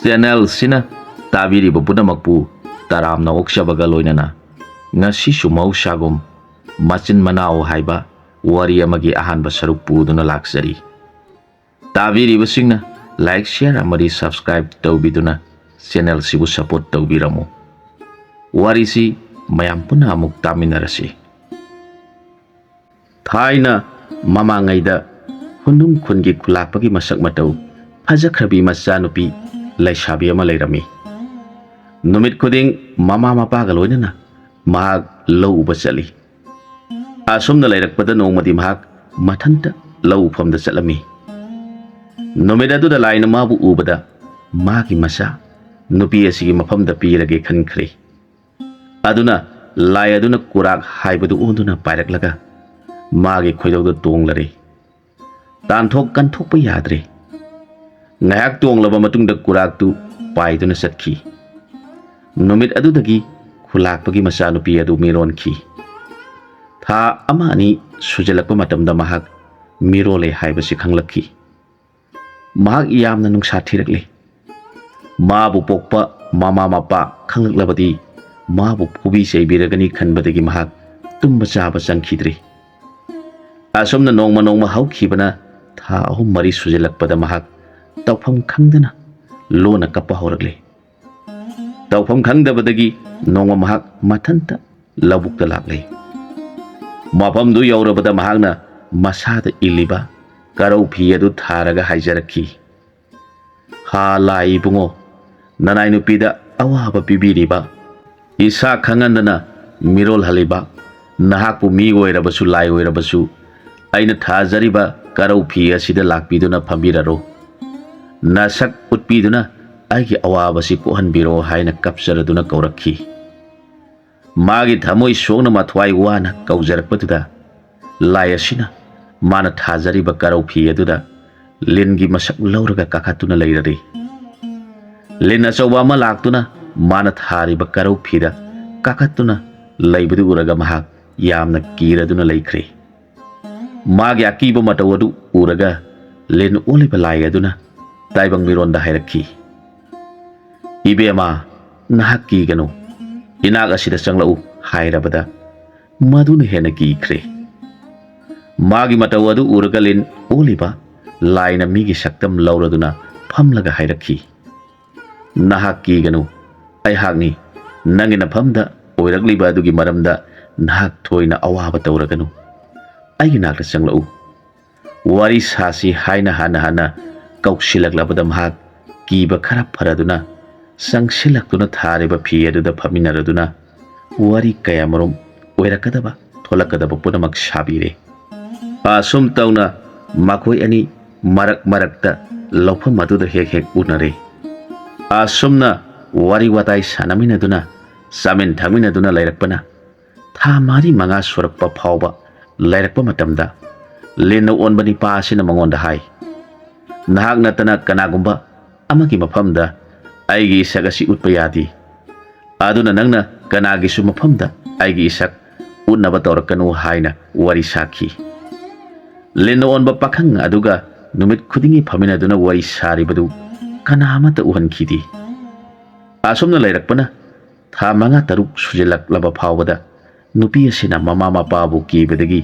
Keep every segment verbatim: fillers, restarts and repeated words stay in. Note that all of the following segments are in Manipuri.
ꯆꯦꯅꯦꯜꯁꯤꯅ ꯇꯥꯕꯤꯔꯤꯕ ꯄꯨꯝꯅꯃꯛꯄꯨ ꯇꯔꯥꯝꯅ ꯑꯣꯛꯆꯕꯒ ꯂꯣꯏꯅꯅ ꯉꯁꯤꯁꯨ ꯃꯍꯧꯁꯥꯒꯨꯝ ꯃꯆꯤꯟ ꯃꯅꯥꯎ ꯍꯥꯏꯕ ꯋꯥꯔꯤ ꯑꯃꯒꯤ ꯑꯍꯥꯟꯕ ꯁꯔꯨꯛ ꯄꯨꯗꯨꯅ ꯂꯥꯛꯆꯔꯤ꯫ ꯇꯥꯕꯤꯔꯤꯕꯁꯤꯡꯅ like, share ꯑꯃꯗꯤ subscribe ꯇꯧꯕꯤꯗꯨꯅ ꯆꯦꯅꯦꯜꯁꯤꯕꯨ support ꯇꯧꯕꯤꯔꯝꯃꯨ꯫ ꯋꯥꯔꯤꯁꯤ ꯃꯌꯥꯝ ꯄꯨꯟꯅ ꯑꯃꯨꯛ ꯇꯥꯃꯤꯟꯅꯔꯁꯤ꯫ ꯊꯥꯏꯅ ꯃꯃꯥꯡꯉꯩꯗ ꯍꯨꯟꯗꯨꯝ ꯈꯨꯟꯒꯤ ꯈꯨꯂꯥꯛꯄꯒꯤ ꯃꯁꯛ ꯃꯇꯧ ꯐꯖꯈ꯭ꯔꯕꯤ ꯃꯆꯥꯅꯨꯄꯤ ꯂꯩꯁꯥꯕꯤ ꯑꯃ ꯂꯩꯔꯝꯃꯤ꯫ ꯅꯨꯃꯤꯠ ꯈꯨꯗꯤꯡ ꯃꯃꯥ ꯃꯄꯥꯒ ꯂꯣꯏꯅꯅ ꯃꯍꯥꯛ ꯂꯧ ꯎꯕ ꯆꯠꯂꯤ꯫ ꯑꯁꯨꯝꯅ ꯂꯩꯔꯛꯄꯗ ꯅꯣꯡꯃꯗꯤ ꯃꯍꯥꯛ ꯃꯊꯟꯇ ꯂꯧ ꯎꯐꯝꯗ ꯆꯠꯂꯝꯃꯤ꯫ ꯅꯨꯃꯤꯠ ꯑꯗꯨꯗ ꯂꯥꯏꯅ ꯃꯥꯕꯨ ꯎꯕꯗ ꯃꯥꯒꯤ ꯃꯆꯥ ꯅꯨꯄꯤ ꯑꯁꯤꯒꯤ ꯃꯐꯝꯗ ꯄꯤꯔꯒꯦ ꯈꯟꯈ꯭ꯔꯦ꯫ ꯑꯗꯨꯅ ꯂꯥꯏ ꯑꯗꯨꯅ ꯀꯨꯔꯥꯛ ꯍꯥꯏꯕꯗꯨ ꯑꯣꯟꯗꯨꯅ ꯄꯥꯏꯔꯛꯂꯒ ꯃꯥꯒꯤ ꯈꯣꯏꯗꯧꯗ ꯇꯣꯡꯂꯔꯦ꯫ ꯇꯥꯟꯊꯣꯛ ꯀꯟꯊꯣꯛꯄ ꯌꯥꯗ꯭ꯔꯦ꯫ ꯉꯥꯏꯍꯥꯛ ꯇꯣꯡꯂꯕ ꯃꯇꯨꯡꯗ ꯀꯨꯔꯥꯛꯇꯨ ꯄꯥꯏꯗꯨꯅ ꯆꯠꯈꯤ꯫ ꯅꯨꯃꯤꯠ ꯑꯗꯨꯗꯒꯤ ꯈꯨꯂꯥꯛꯄꯒꯤ ꯃꯆꯥꯅꯨꯄꯤ ꯑꯗꯨ ꯃꯤꯔꯣꯟꯈꯤ꯫ ꯊꯥ ꯑꯃ ꯑꯅꯤ ꯁꯨꯖꯜꯂꯛꯄ ꯃꯇꯝꯗ ꯃꯍꯥꯛ ꯃꯤꯔꯣꯜꯂꯦ ꯍꯥꯏꯕꯁꯤ ꯈꯪꯂꯛꯈꯤ꯫ ꯃꯍꯥꯛ ꯌꯥꯝꯅ ꯅꯨꯡꯁꯥ ꯊꯤꯔꯛꯂꯦ꯫ ꯃꯥꯕꯨ ꯄꯣꯛꯄ ꯃꯃꯥ ꯃꯄꯥ ꯈꯪꯂꯛꯂꯕꯗꯤ ꯃꯥꯕꯨ ꯐꯨꯕꯤ ꯆꯩꯕꯤꯔꯒꯅꯤ ꯈꯟꯕꯗꯒꯤ ꯃꯍꯥꯛ ꯇꯨꯝꯕ ꯆꯥꯕ ꯆꯪꯈꯤꯗ꯭ꯔꯦ꯫ ꯑꯁꯨꯝꯅ ꯅꯣꯡꯃ ꯅꯣꯡꯃ ꯍꯧꯈꯤꯕꯅ ꯊꯥ ꯑꯍꯨꯝ ꯃꯔꯤ ꯁꯨꯖꯜꯂꯛꯄꯗ ꯃꯍꯥꯛ ꯇꯧꯐꯝ ꯈꯪꯗꯅ ꯂꯣꯟꯅ ꯀꯞꯄ ꯍꯧꯔꯛꯂꯦ꯫ ꯇꯧꯐꯝ ꯈꯪꯗꯕꯗꯒꯤ ꯅꯣꯡꯃ ꯃꯍꯥꯛ ꯃꯊꯟꯇ ꯂꯧꯕꯨꯛꯇ ꯂꯥꯛꯂꯦ꯫ ꯃꯐꯝꯗꯨ ꯌꯧꯔꯕꯗ ꯃꯍꯥꯛꯅ ꯃꯁꯥꯗ ꯏꯜꯂꯤꯕ ꯀꯔꯧ ꯐꯤ ꯑꯗꯨ ꯊꯥꯔꯒ ꯍꯥꯏꯖꯔꯛꯈꯤ, "ꯍꯥ ꯂꯥꯏ ꯏꯕꯨꯡꯉꯣ, ꯅꯅꯥꯏ ꯅꯨꯄꯤꯗ ꯑꯋꯥꯕ ꯄꯤꯕꯤꯔꯤꯕ, ꯏꯁꯥ ꯈꯪꯍꯟꯗꯅ ꯃꯤꯔꯣꯜꯍꯜꯂꯤꯕ, ꯅꯍꯥꯛꯄꯨ ꯃꯤ ꯑꯣꯏꯔꯕꯁꯨ ꯂꯥꯏ ꯑꯣꯏꯔꯕꯁꯨ ꯑꯩꯅ ꯊꯥꯖꯔꯤꯕ ꯀꯔꯧ ꯐꯤ ꯑꯁꯤꯗ ꯂꯥꯛꯄꯤꯗꯨꯅ ꯐꯝꯕꯤꯔꯔꯣ꯫ ꯅꯁꯛ ꯎꯠꯄꯤꯗꯨꯅ ꯑꯩꯒꯤ ꯑꯋꯥꯕꯁꯤ ꯀꯣꯛꯍꯟꯕꯤꯔꯣ" ꯍꯥꯏꯅ ꯀꯞꯆꯔꯗꯨꯅ ꯀꯧꯔꯛꯈꯤ꯫ ꯃꯥꯒꯤ ꯊꯃꯣꯏ ꯁꯣꯛꯅ ꯃꯊ꯭ꯋꯥꯏ ꯋꯥꯅ ꯀꯧꯖꯔꯛꯄꯗꯨꯗ ꯂꯥꯏ ꯑꯁꯤꯅ ꯃꯥꯅ ꯊꯥꯖꯔꯤꯕ ꯀꯔꯧ ꯐꯤ ꯑꯗꯨꯗ ꯂꯤꯟꯒꯤ ꯃꯁꯛ ꯂꯧꯔꯒ ꯀꯥꯈꯠꯇꯨꯅ ꯂꯩꯔꯔꯦ꯫ ꯂꯤꯟ ꯑꯆꯧꯕ ꯑꯃ ꯂꯥꯛꯇꯨꯅ ꯃꯥꯅ ꯊꯥꯔꯤꯕ ꯀꯔꯧ ꯐꯤꯗ ꯀꯥꯈꯠꯇꯨꯅ ꯂꯩꯕꯗꯨ ꯎꯔꯒ ꯃꯍꯥꯛ ꯌꯥꯝꯅ ꯀꯤꯔꯗꯨꯅ ꯂꯩꯈ꯭ꯔꯦ꯫ ꯃꯥꯒꯤ ꯑꯀꯤꯕ ꯃꯇꯧ ꯑꯗꯨ ꯎꯔꯒ ꯂꯤꯟ ꯑꯣꯜꯂꯤꯕ ꯂꯥꯏ ꯑꯗꯨꯅ ꯇꯥꯏꯕꯪ ꯃꯤꯔꯣꯟꯗ ꯍꯥꯏꯔꯛꯈꯤ, "ꯏꯕꯦꯝꯃ, ꯅꯍꯥꯛ ꯀꯤꯒꯅꯨ, ꯏꯅꯥꯛ ꯑꯁꯤꯗ ꯆꯪꯂꯛꯎ" ꯍꯥꯏꯔꯕꯗ ꯃꯗꯨꯅ ꯍꯦꯟꯅ ꯀꯤꯈ꯭ꯔꯦ꯫ ꯃꯥꯒꯤ ꯃꯇꯧ ꯑꯗꯨ ꯎꯔꯒ ꯂꯤꯟ ꯑꯣꯜꯂꯤꯕ ꯂꯥꯏꯅ ꯃꯤꯒꯤ ꯁꯛꯇꯝ ꯂꯧꯔꯗꯨꯅ ꯐꯝꯂꯒ ꯍꯥꯏꯔꯛꯈꯤ, "ꯅꯍꯥꯛ ꯀꯤꯒꯅꯨ, ꯑꯩꯍꯥꯛꯅꯤ꯫ ꯅꯪꯒꯤ ꯅꯐꯝꯗ ꯑꯣꯏꯔꯛꯂꯤꯕ ꯑꯗꯨꯒꯤ ꯃꯔꯝꯗ ꯅꯍꯥꯛ ꯊꯣꯏꯅ ꯑꯋꯥꯕ ꯇꯧꯔꯒꯅꯨ꯫ ꯑꯩꯒꯤ ꯅꯥꯛꯇ ꯆꯪꯂꯛꯎ꯫ ꯋꯥꯔꯤ ꯁꯥꯁꯤ" ꯍꯥꯏꯅ ꯍꯥꯟꯅ ꯍꯥꯟꯅ ꯀꯧꯁꯤꯜꯂꯛꯂꯕꯗ ꯃꯍꯥꯛ ꯀꯤꯕ ꯈꯔ ꯐꯔꯗꯨꯅ ꯆꯪꯁꯤꯜꯂꯛꯇꯨꯅ ꯊꯥꯔꯤꯕ ꯐꯤ ꯑꯗꯨꯗ ꯐꯝꯃꯤꯟꯅꯔꯗꯨꯅ ꯋꯥꯔꯤ ꯀꯌꯥꯃꯔꯨꯝ ꯑꯣꯏꯔꯛꯀꯗꯕ ꯊꯣꯛꯂꯛꯀꯗꯕ ꯄꯨꯝꯅꯃꯛ ꯁꯥꯕꯤꯔꯦ꯫ ꯑꯁꯨꯝ ꯇꯧꯅ ꯃꯈꯣꯏ ꯑꯅꯤ ꯃꯔꯛ ꯃꯔꯛꯇ ꯂꯧꯐꯝ ꯑꯗꯨꯗ ꯍꯦꯛ ꯍꯦꯛ ꯎꯅꯔꯦ꯫ ꯑꯁꯨꯝꯅ ꯋꯥꯔꯤ ꯋꯥꯇꯥꯏ ꯁꯥꯟꯅꯃꯤꯟꯅꯗꯨꯅ ꯆꯥꯃꯤꯟ ꯊꯛꯃꯤꯟꯅꯗꯨꯅ ꯂꯩꯔꯛꯄꯅ ꯊꯥ ꯃꯔꯤ ꯃꯉꯥ ꯁꯨꯔꯛꯄ ꯐꯥꯎꯕ ꯂꯩꯔꯛꯄ ꯃꯇꯝꯗ ꯂꯤꯟꯅ ꯑꯣꯟꯕ ꯅꯤꯄꯥ ꯑꯁꯤꯅ ꯃꯉꯣꯟꯗ ꯍꯥꯏ, "ꯅꯍꯥꯛ ꯅꯠꯇꯅ ꯀꯅꯥꯒꯨꯝꯕ ꯑꯃꯒꯤ ꯃꯐꯝꯗ ꯑꯩꯒꯤ ꯏꯁꯛ ꯑꯁꯤ ꯎꯠꯄ ꯌꯥꯗꯦ꯫ ꯑꯗꯨꯅ ꯅꯪꯅ ꯀꯅꯥꯒꯤꯁꯨ ꯃꯐꯝꯗ ꯑꯩꯒꯤ ꯏꯁꯛ ꯎꯠꯅꯕ ꯇꯧꯔꯛꯀꯅꯨ" ꯍꯥꯏꯅ ꯋꯥꯔꯤ ꯁꯥꯈꯤ꯫ ꯂꯤꯟꯅ ꯑꯣꯟꯕ ꯄꯥꯈꯪ ꯑꯗꯨꯒ ꯅꯨꯃꯤꯠ ꯈꯨꯗꯤꯡꯒꯤ ꯐꯝꯃꯤꯟꯅꯗꯨꯅ ꯋꯥꯔꯤ ꯁꯥꯔꯤꯕꯗꯨ ꯀꯅꯥ ꯑꯃꯠꯇ ꯎꯍꯟꯈꯤꯗꯦ꯫ ꯑꯁꯨꯝꯅ ꯂꯩꯔꯛꯄꯅ ꯊꯥ ꯃꯉꯥ ꯇꯔꯨꯛ ꯁꯨꯖꯤꯜꯂꯛꯂꯕ ꯐꯥꯎꯕꯗ ꯅꯨꯄꯤ ꯑꯁꯤꯅ ꯃꯃꯥ ꯃꯄꯥꯕꯨ ꯀꯤꯕꯗꯒꯤ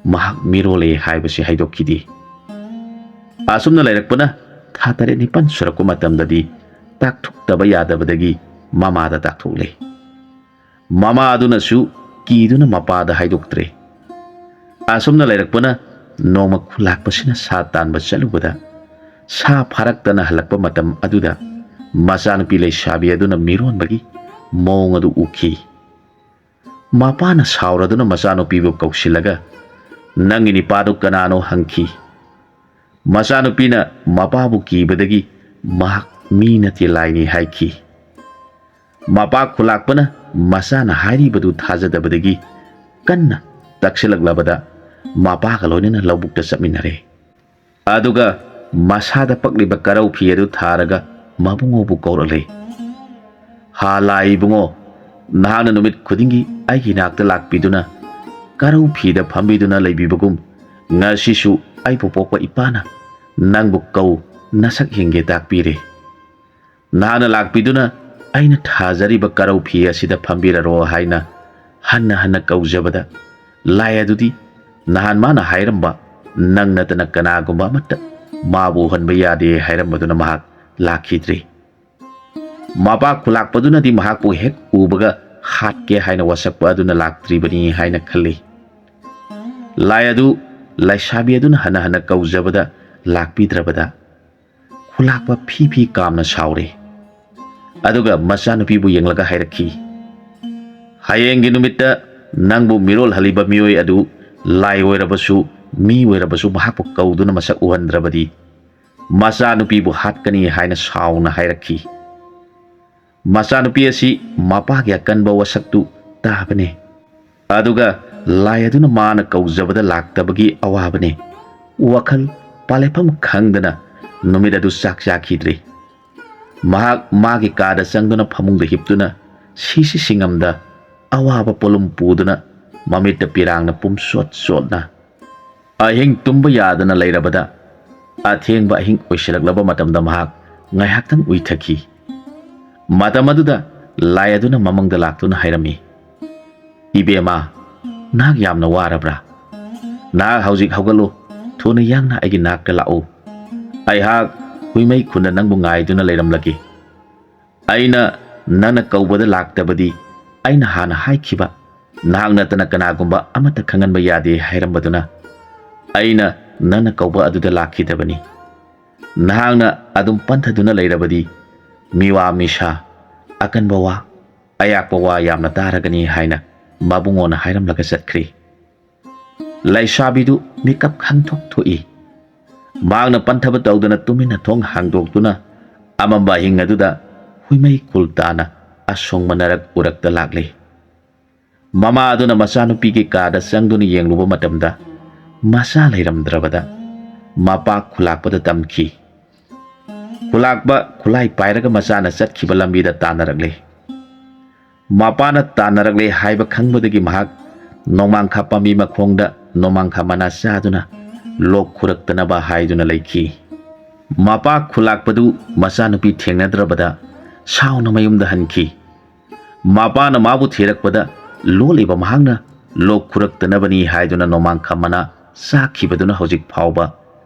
ꯃꯍꯥꯛ ꯃꯤꯔꯣꯜꯂꯦ ꯍꯥꯏꯕꯁꯤ ꯍꯥꯏꯗꯣꯛꯈꯤꯗꯦ꯫ ꯑꯁꯨꯝꯅ ꯂꯩꯔꯛꯄꯅ ꯊꯥ ꯇꯔꯦꯠ ꯅꯤꯄꯥꯜ ꯁꯨꯔꯛꯄ ꯃꯇꯝꯗꯗꯤ ꯇꯥꯛꯊꯣꯛꯇꯕ ꯌꯥꯗꯕꯗꯒꯤ ꯃꯃꯥꯗ ꯇꯥꯛꯊꯣꯛꯂꯦ꯫ ꯃꯃꯥ ꯑꯗꯨꯅꯁꯨ ꯀꯤꯗꯨꯅ ꯃꯄꯥꯗ ꯍꯥꯏꯗꯣꯛꯇ꯭ꯔꯦ꯫ ꯑꯁꯨꯝꯅ ꯂꯩꯔꯛꯄꯅ ꯅꯣꯡꯃ ꯈꯨꯂꯥꯛꯄꯁꯤꯅ ꯁꯥ ꯇꯥꯟꯕ ꯆꯠꯂꯨꯕꯗ ꯁꯥ ꯐꯥꯔꯛꯇꯅ ꯍꯜꯂꯛꯄ ꯃꯇꯝ ꯑꯗꯨꯗ ꯃꯆꯥꯅꯨꯄꯤ ꯂꯩꯁꯥꯕꯤ ꯑꯗꯨꯅ ꯃꯤꯔꯣꯟꯕꯒꯤ ꯃꯑꯣꯡ ꯑꯗꯨ ꯎꯈꯤ꯫ ꯃꯄꯥꯅ ꯁꯥꯎꯔꯗꯨꯅ ꯃꯆꯥꯅꯨꯄꯤꯕꯨ ꯀꯧꯁꯤꯜꯂꯒ, "ꯅꯪꯒꯤ ꯅꯤꯄꯥꯗꯨ ꯀꯅꯥꯅꯣ?" ꯍꯪꯈꯤ꯫ ꯃꯆꯥꯅꯨꯄꯤꯅ ꯃꯄꯥꯕꯨ ꯀꯤꯕꯗꯒꯤ ꯃꯍꯥꯛ ꯃꯤ ꯅꯠꯇꯦ, ꯂꯥꯏꯅꯤ ꯍꯥꯏꯈꯤ꯫ ꯃꯄꯥ ꯈꯨꯂꯥꯛꯄꯅ ꯃꯆꯥꯅ ꯍꯥꯏꯔꯤꯕꯗꯨ ꯊꯥꯖꯗꯕꯗꯒꯤ ꯀꯟꯅ ꯇꯛꯁꯤꯜꯂꯛꯂꯕꯗ ꯃꯄꯥꯒ ꯂꯣꯏꯅꯅ ꯂꯧꯕꯨꯛꯇ ꯆꯠꯃꯤꯟꯅꯔꯦ꯫ ꯑꯗꯨꯒ ꯃꯁꯥꯗ ꯄꯛꯂꯤꯕ ꯀꯔꯧ ꯐꯤ ꯑꯗꯨ ꯊꯥꯔꯒ ꯃꯕꯨꯡꯉꯣꯕꯨ ꯀꯧꯔꯛꯂꯦ꯫ "ꯍꯥ ꯂꯥꯏ ꯏꯕꯨꯡꯉꯣ, ꯅꯍꯥꯛꯅ ꯅꯨꯃꯤꯠ ꯈꯨꯗꯤꯡꯒꯤ ꯑꯩꯒꯤ ꯅꯥꯛꯇ ꯂꯥꯛꯄꯤꯗꯨꯅ ꯀꯔꯧ ꯐꯤꯗ ꯐꯝꯕꯤꯗꯨꯅ ꯂꯩꯕꯤꯕꯒꯨꯝ, ꯉꯁꯤꯁꯨ ꯑꯩꯕꯨ ꯄꯣꯛꯄ ꯏꯄꯥꯅ ꯅꯪꯕꯨ ꯀꯧ, ꯅꯁꯛ ꯌꯦꯡꯒꯦ ꯇꯥꯛꯄꯤꯔꯦ꯫ ꯅꯍꯥꯛꯅ ꯂꯥꯛꯄꯤꯗꯨꯅ ꯑꯩꯅ ꯊꯥꯖꯔꯤꯕ ꯀꯔꯧ ꯐꯤ ꯑꯁꯤꯗ ꯐꯝꯕꯤꯔꯔꯣ ꯍꯥꯏꯅ ꯍꯟꯅ ꯍꯟꯅ ꯀꯧꯖꯕꯗ, ꯂꯥꯏ ꯑꯗꯨꯗꯤ ꯅꯍꯥꯟ ꯃꯥꯅ ꯍꯥꯏꯔꯝꯕ, "ꯅꯪ ꯅꯠꯇꯅ ꯀꯅꯥꯒꯨꯝꯕ ꯑꯃꯠꯇ ꯃꯥꯕꯨ ꯎꯍꯟꯕ ꯌꯥꯗꯦ" ꯍꯥꯏꯔꯝꯕꯗꯨꯅ ꯃꯍꯥꯛ ꯂꯥꯛꯈꯤꯗ꯭ꯔꯦ꯫ ꯃꯄꯥ ꯈꯨꯂꯥꯛꯄꯗꯨꯅꯗꯤ ꯃꯍꯥꯛꯄꯨ ꯍꯦꯛ ꯎꯕꯒ ꯍꯥꯠꯀꯦ ꯍꯥꯏꯅ ꯋꯥꯁꯛꯄ ꯑꯗꯨꯅ ꯂꯥꯛꯇ꯭ꯔꯤꯕꯅꯤ ꯍꯥꯏꯅ ꯈꯜꯂꯤ꯫ ꯂꯥꯏ ꯑꯗꯨ ꯂꯩꯁꯥꯕꯤ ꯑꯗꯨꯅ ꯍꯟꯅ ꯍꯟꯅ ꯀꯧꯖꯕꯗ ꯂꯥꯛꯄꯤꯗ꯭ꯔꯕꯗ, ꯈꯨꯂꯥꯛꯄ ꯐꯤ ꯐꯤ ꯀꯥꯝꯅ ꯁꯥꯎꯔꯦ꯫ ꯑꯗꯨꯒ ꯃꯆꯥꯅꯨꯄꯤꯕꯨ ꯌꯦꯡꯂꯒ ꯍꯥꯏꯔꯛꯈꯤ, "ꯍꯌꯦꯡꯒꯤ ꯅꯨꯃꯤꯠꯇ ꯅꯪꯕꯨ ꯃꯤꯔꯣꯜꯍꯜꯂꯤꯕ ꯃꯤꯑꯣꯏ ꯑꯗꯨ ꯂꯥꯏ ꯑꯣꯏꯔꯕꯁꯨ, ꯃꯤ ꯑꯣꯏꯔꯕꯁꯨ, ꯃꯍꯥꯛꯄꯨ ꯀꯧꯗꯨꯅ ꯃꯁꯛ ꯎꯍꯟꯗ꯭ꯔꯕꯗꯤ ꯃꯆꯥꯅꯨꯄꯤꯕꯨ ꯍꯥꯠꯀꯅꯤ" ꯍꯥꯏꯅ ꯁꯥꯎꯅ ꯍꯥꯏꯔꯛꯈꯤ꯫ ꯃꯆꯥꯅꯨꯄꯤ ꯑꯁꯤ ꯃꯄꯥꯒꯤ ꯑꯀꯟꯕ ꯋꯥꯁꯛꯇꯨ ꯇꯥꯕꯅꯦ꯫ ꯑꯗꯨꯒ ꯂꯥꯏ ꯑꯗꯨꯅ ꯃꯥꯅ ꯀꯧꯖꯕꯗ ꯂꯥꯛꯇꯕꯒꯤ ꯑꯋꯥꯕꯅꯦ꯫ ꯋꯥꯈꯜ ꯄꯥꯂꯦꯐꯝ ꯈꯪꯗꯅ ꯅꯨꯃꯤꯠ ꯑꯗꯨ ꯆꯥꯛ ꯆꯥꯈꯤꯗ꯭ꯔꯦ꯫ ꯃꯍꯥꯛ ꯃꯥꯒꯤ ꯀꯥꯗ ꯆꯪꯗꯨꯅ ꯐꯃꯨꯡꯗ ꯍꯤꯞꯇꯨꯅ ꯁꯤꯁꯤ ꯁꯤꯡꯉꯝꯗ ꯑꯋꯥꯕ ꯄꯣꯠꯂꯨꯝ ꯄꯨꯗꯨꯅ ꯃꯃꯤꯠꯇ ꯄꯤꯔꯥꯡꯅ ꯄꯨꯝꯁꯣꯠ ꯁꯣꯠꯅ ꯑꯍꯤꯡ ꯇꯨꯝꯕ ꯌꯥꯗꯅ ꯂꯩꯔꯕꯗ, ꯑꯊꯦꯡꯕ ꯑꯍꯤꯡ ꯑꯣꯏꯁꯤꯜꯂꯛꯂꯕ ꯃꯇꯝꯗ ꯃꯍꯥꯛ ꯉꯥꯏꯍꯥꯛꯇꯪ ꯎꯏꯊꯈꯤ꯫ ꯃꯇꯝ ꯑꯗꯨꯗ ꯂꯥꯏ ꯑꯗꯨꯅ ꯃꯃꯪꯗ ꯂꯥꯛꯇꯨꯅ ꯍꯥꯏꯔꯝꯃꯤ, "ꯏꯕꯦꯝꯃ, ꯅꯍꯥꯛ ꯌꯥꯝꯅ ꯋꯥꯔꯕ꯭ꯔꯥ? ꯅꯍꯥꯛ ꯍꯧꯖꯤꯛ ꯍꯧꯒꯠꯂꯨ, ꯊꯨꯅ ꯌꯥꯡꯅ ꯑꯩꯒꯤ ꯅꯥꯛꯇ ꯂꯥꯛꯎ꯫ ꯑꯩꯍꯥꯛ ꯍꯨꯏꯃꯩ ꯈꯨꯟꯗ ꯅꯪꯕꯨ ꯉꯥꯏꯗꯨꯅ ꯂꯩꯔꯝꯂꯒꯦ꯫ ꯑꯩꯅ ꯅꯪꯅ ꯀꯧꯕꯗ ꯂꯥꯛꯇꯕꯗꯤ ꯑꯩꯅ ꯍꯥꯟꯅ ꯍꯥꯏꯈꯤꯕ, ꯅꯍꯥꯛ ꯅꯠꯇꯅ ꯀꯅꯥꯒꯨꯝꯕ ꯑꯃꯠꯇ ꯈꯪꯍꯟꯕ ꯌꯥꯗꯦ ꯍꯥꯏꯔꯝꯕꯗꯨꯅ ꯑꯩꯅ ꯅꯪꯅ ꯀꯧꯕ ꯑꯗꯨꯗ ꯂꯥꯛꯈꯤꯗꯕꯅꯤ꯫ ꯅꯍꯥꯛꯅ ꯑꯗꯨꯝ ꯄꯟꯊꯗꯨꯅ ꯂꯩꯔꯕꯗꯤ ꯃꯤꯋꯥ ꯃꯤꯁꯥ, ꯑꯀꯟꯕ ꯋꯥ, ꯑꯌꯥꯛꯄ ꯋꯥ ꯌꯥꯝꯅ ꯇꯥꯔꯒꯅꯤ" ꯍꯥꯏꯅ ꯃꯕꯨꯡꯉꯣꯅ ꯍꯥꯏꯔꯝꯂꯒ ꯆꯠꯈ꯭ꯔꯤ꯫ ꯂꯩꯁꯥꯕꯤꯗꯨ ꯃꯤꯀꯞ ꯈꯪꯊꯣꯛ ꯊꯣꯛꯏ꯫ ꯃꯍꯥꯛꯅ ꯄꯟꯊꯕ ꯇꯧꯗꯅ ꯇꯨꯃꯤꯟꯅ ꯊꯣꯡ ꯍꯥꯡꯗꯣꯛꯇꯨꯅ ꯑꯃꯝꯕ ꯑꯍꯤꯡ ꯑꯗꯨꯗ ꯍꯨꯏꯃꯩ ꯈꯨꯜ ꯇꯥꯅ ꯑꯁꯣꯡꯕ ꯅꯔꯛ ꯎꯔꯛꯇ ꯂꯥꯛꯂꯤ꯫ ꯃꯃꯥ ꯑꯗꯨꯅ ꯃꯆꯥꯅꯨꯄꯤꯒꯤ ꯀꯥꯗ ꯆꯪꯗꯨꯅ ꯌꯦꯡꯂꯨꯕ ꯃꯇꯝꯗ ꯃꯆꯥ ꯂꯩꯔꯝꯗ꯭ꯔꯕꯗ ꯃꯄꯥ ꯈꯨꯂꯥꯛꯄꯗ ꯇꯝꯈꯤ꯫ ꯈꯨꯂꯥꯛꯄ ꯈꯨꯂꯥꯏ ꯄꯥꯏꯔꯒ ꯃꯆꯥꯅ ꯆꯠꯈꯤꯕ ꯂꯝꯕꯤꯗ ꯇꯥꯟꯅꯔꯛꯂꯦ꯫ ꯃꯄꯥꯅ ꯇꯥꯟꯅꯔꯛꯂꯦ ꯍꯥꯏꯕ ꯈꯪꯕꯗꯒꯤ ꯃꯍꯥꯛ ꯅꯣꯡꯃꯥꯡꯈꯥ ꯄꯥꯝꯕꯤ ꯃꯈꯣꯡꯗ ꯅꯣꯡꯃꯥꯡꯈꯥ ꯃꯅꯥ ꯆꯥꯗꯨꯅ ꯂꯣꯛ ꯈꯨꯔꯛꯇꯅꯕ ꯍꯥꯏꯗꯨꯅ ꯂꯩꯈꯤ꯫ ꯃꯄꯥ ꯈꯨꯂꯥꯛꯄꯗꯨ ꯃꯆꯥꯅꯨꯄꯤ ꯊꯦꯡꯅꯗ꯭ꯔꯕꯗ ꯁꯥꯎꯅ ꯃꯌꯨꯝꯗ ꯍꯟꯈꯤ꯫ ꯃꯄꯥꯅ ꯃꯥꯕꯨ ꯊꯤꯔꯛꯄꯗ ꯂꯣꯜꯂꯤꯕ ꯃꯍꯥꯛꯅ ꯂꯣꯛ ꯈꯨꯔꯛꯇꯅꯕꯅꯤ ꯍꯥꯏꯗꯨꯅ ꯅꯣꯡꯃꯥꯡꯈꯥ ꯃꯅꯥ ꯆꯥꯈꯤꯕꯗꯨꯅ ꯍꯧꯖꯤꯛ ꯐꯥꯎꯕ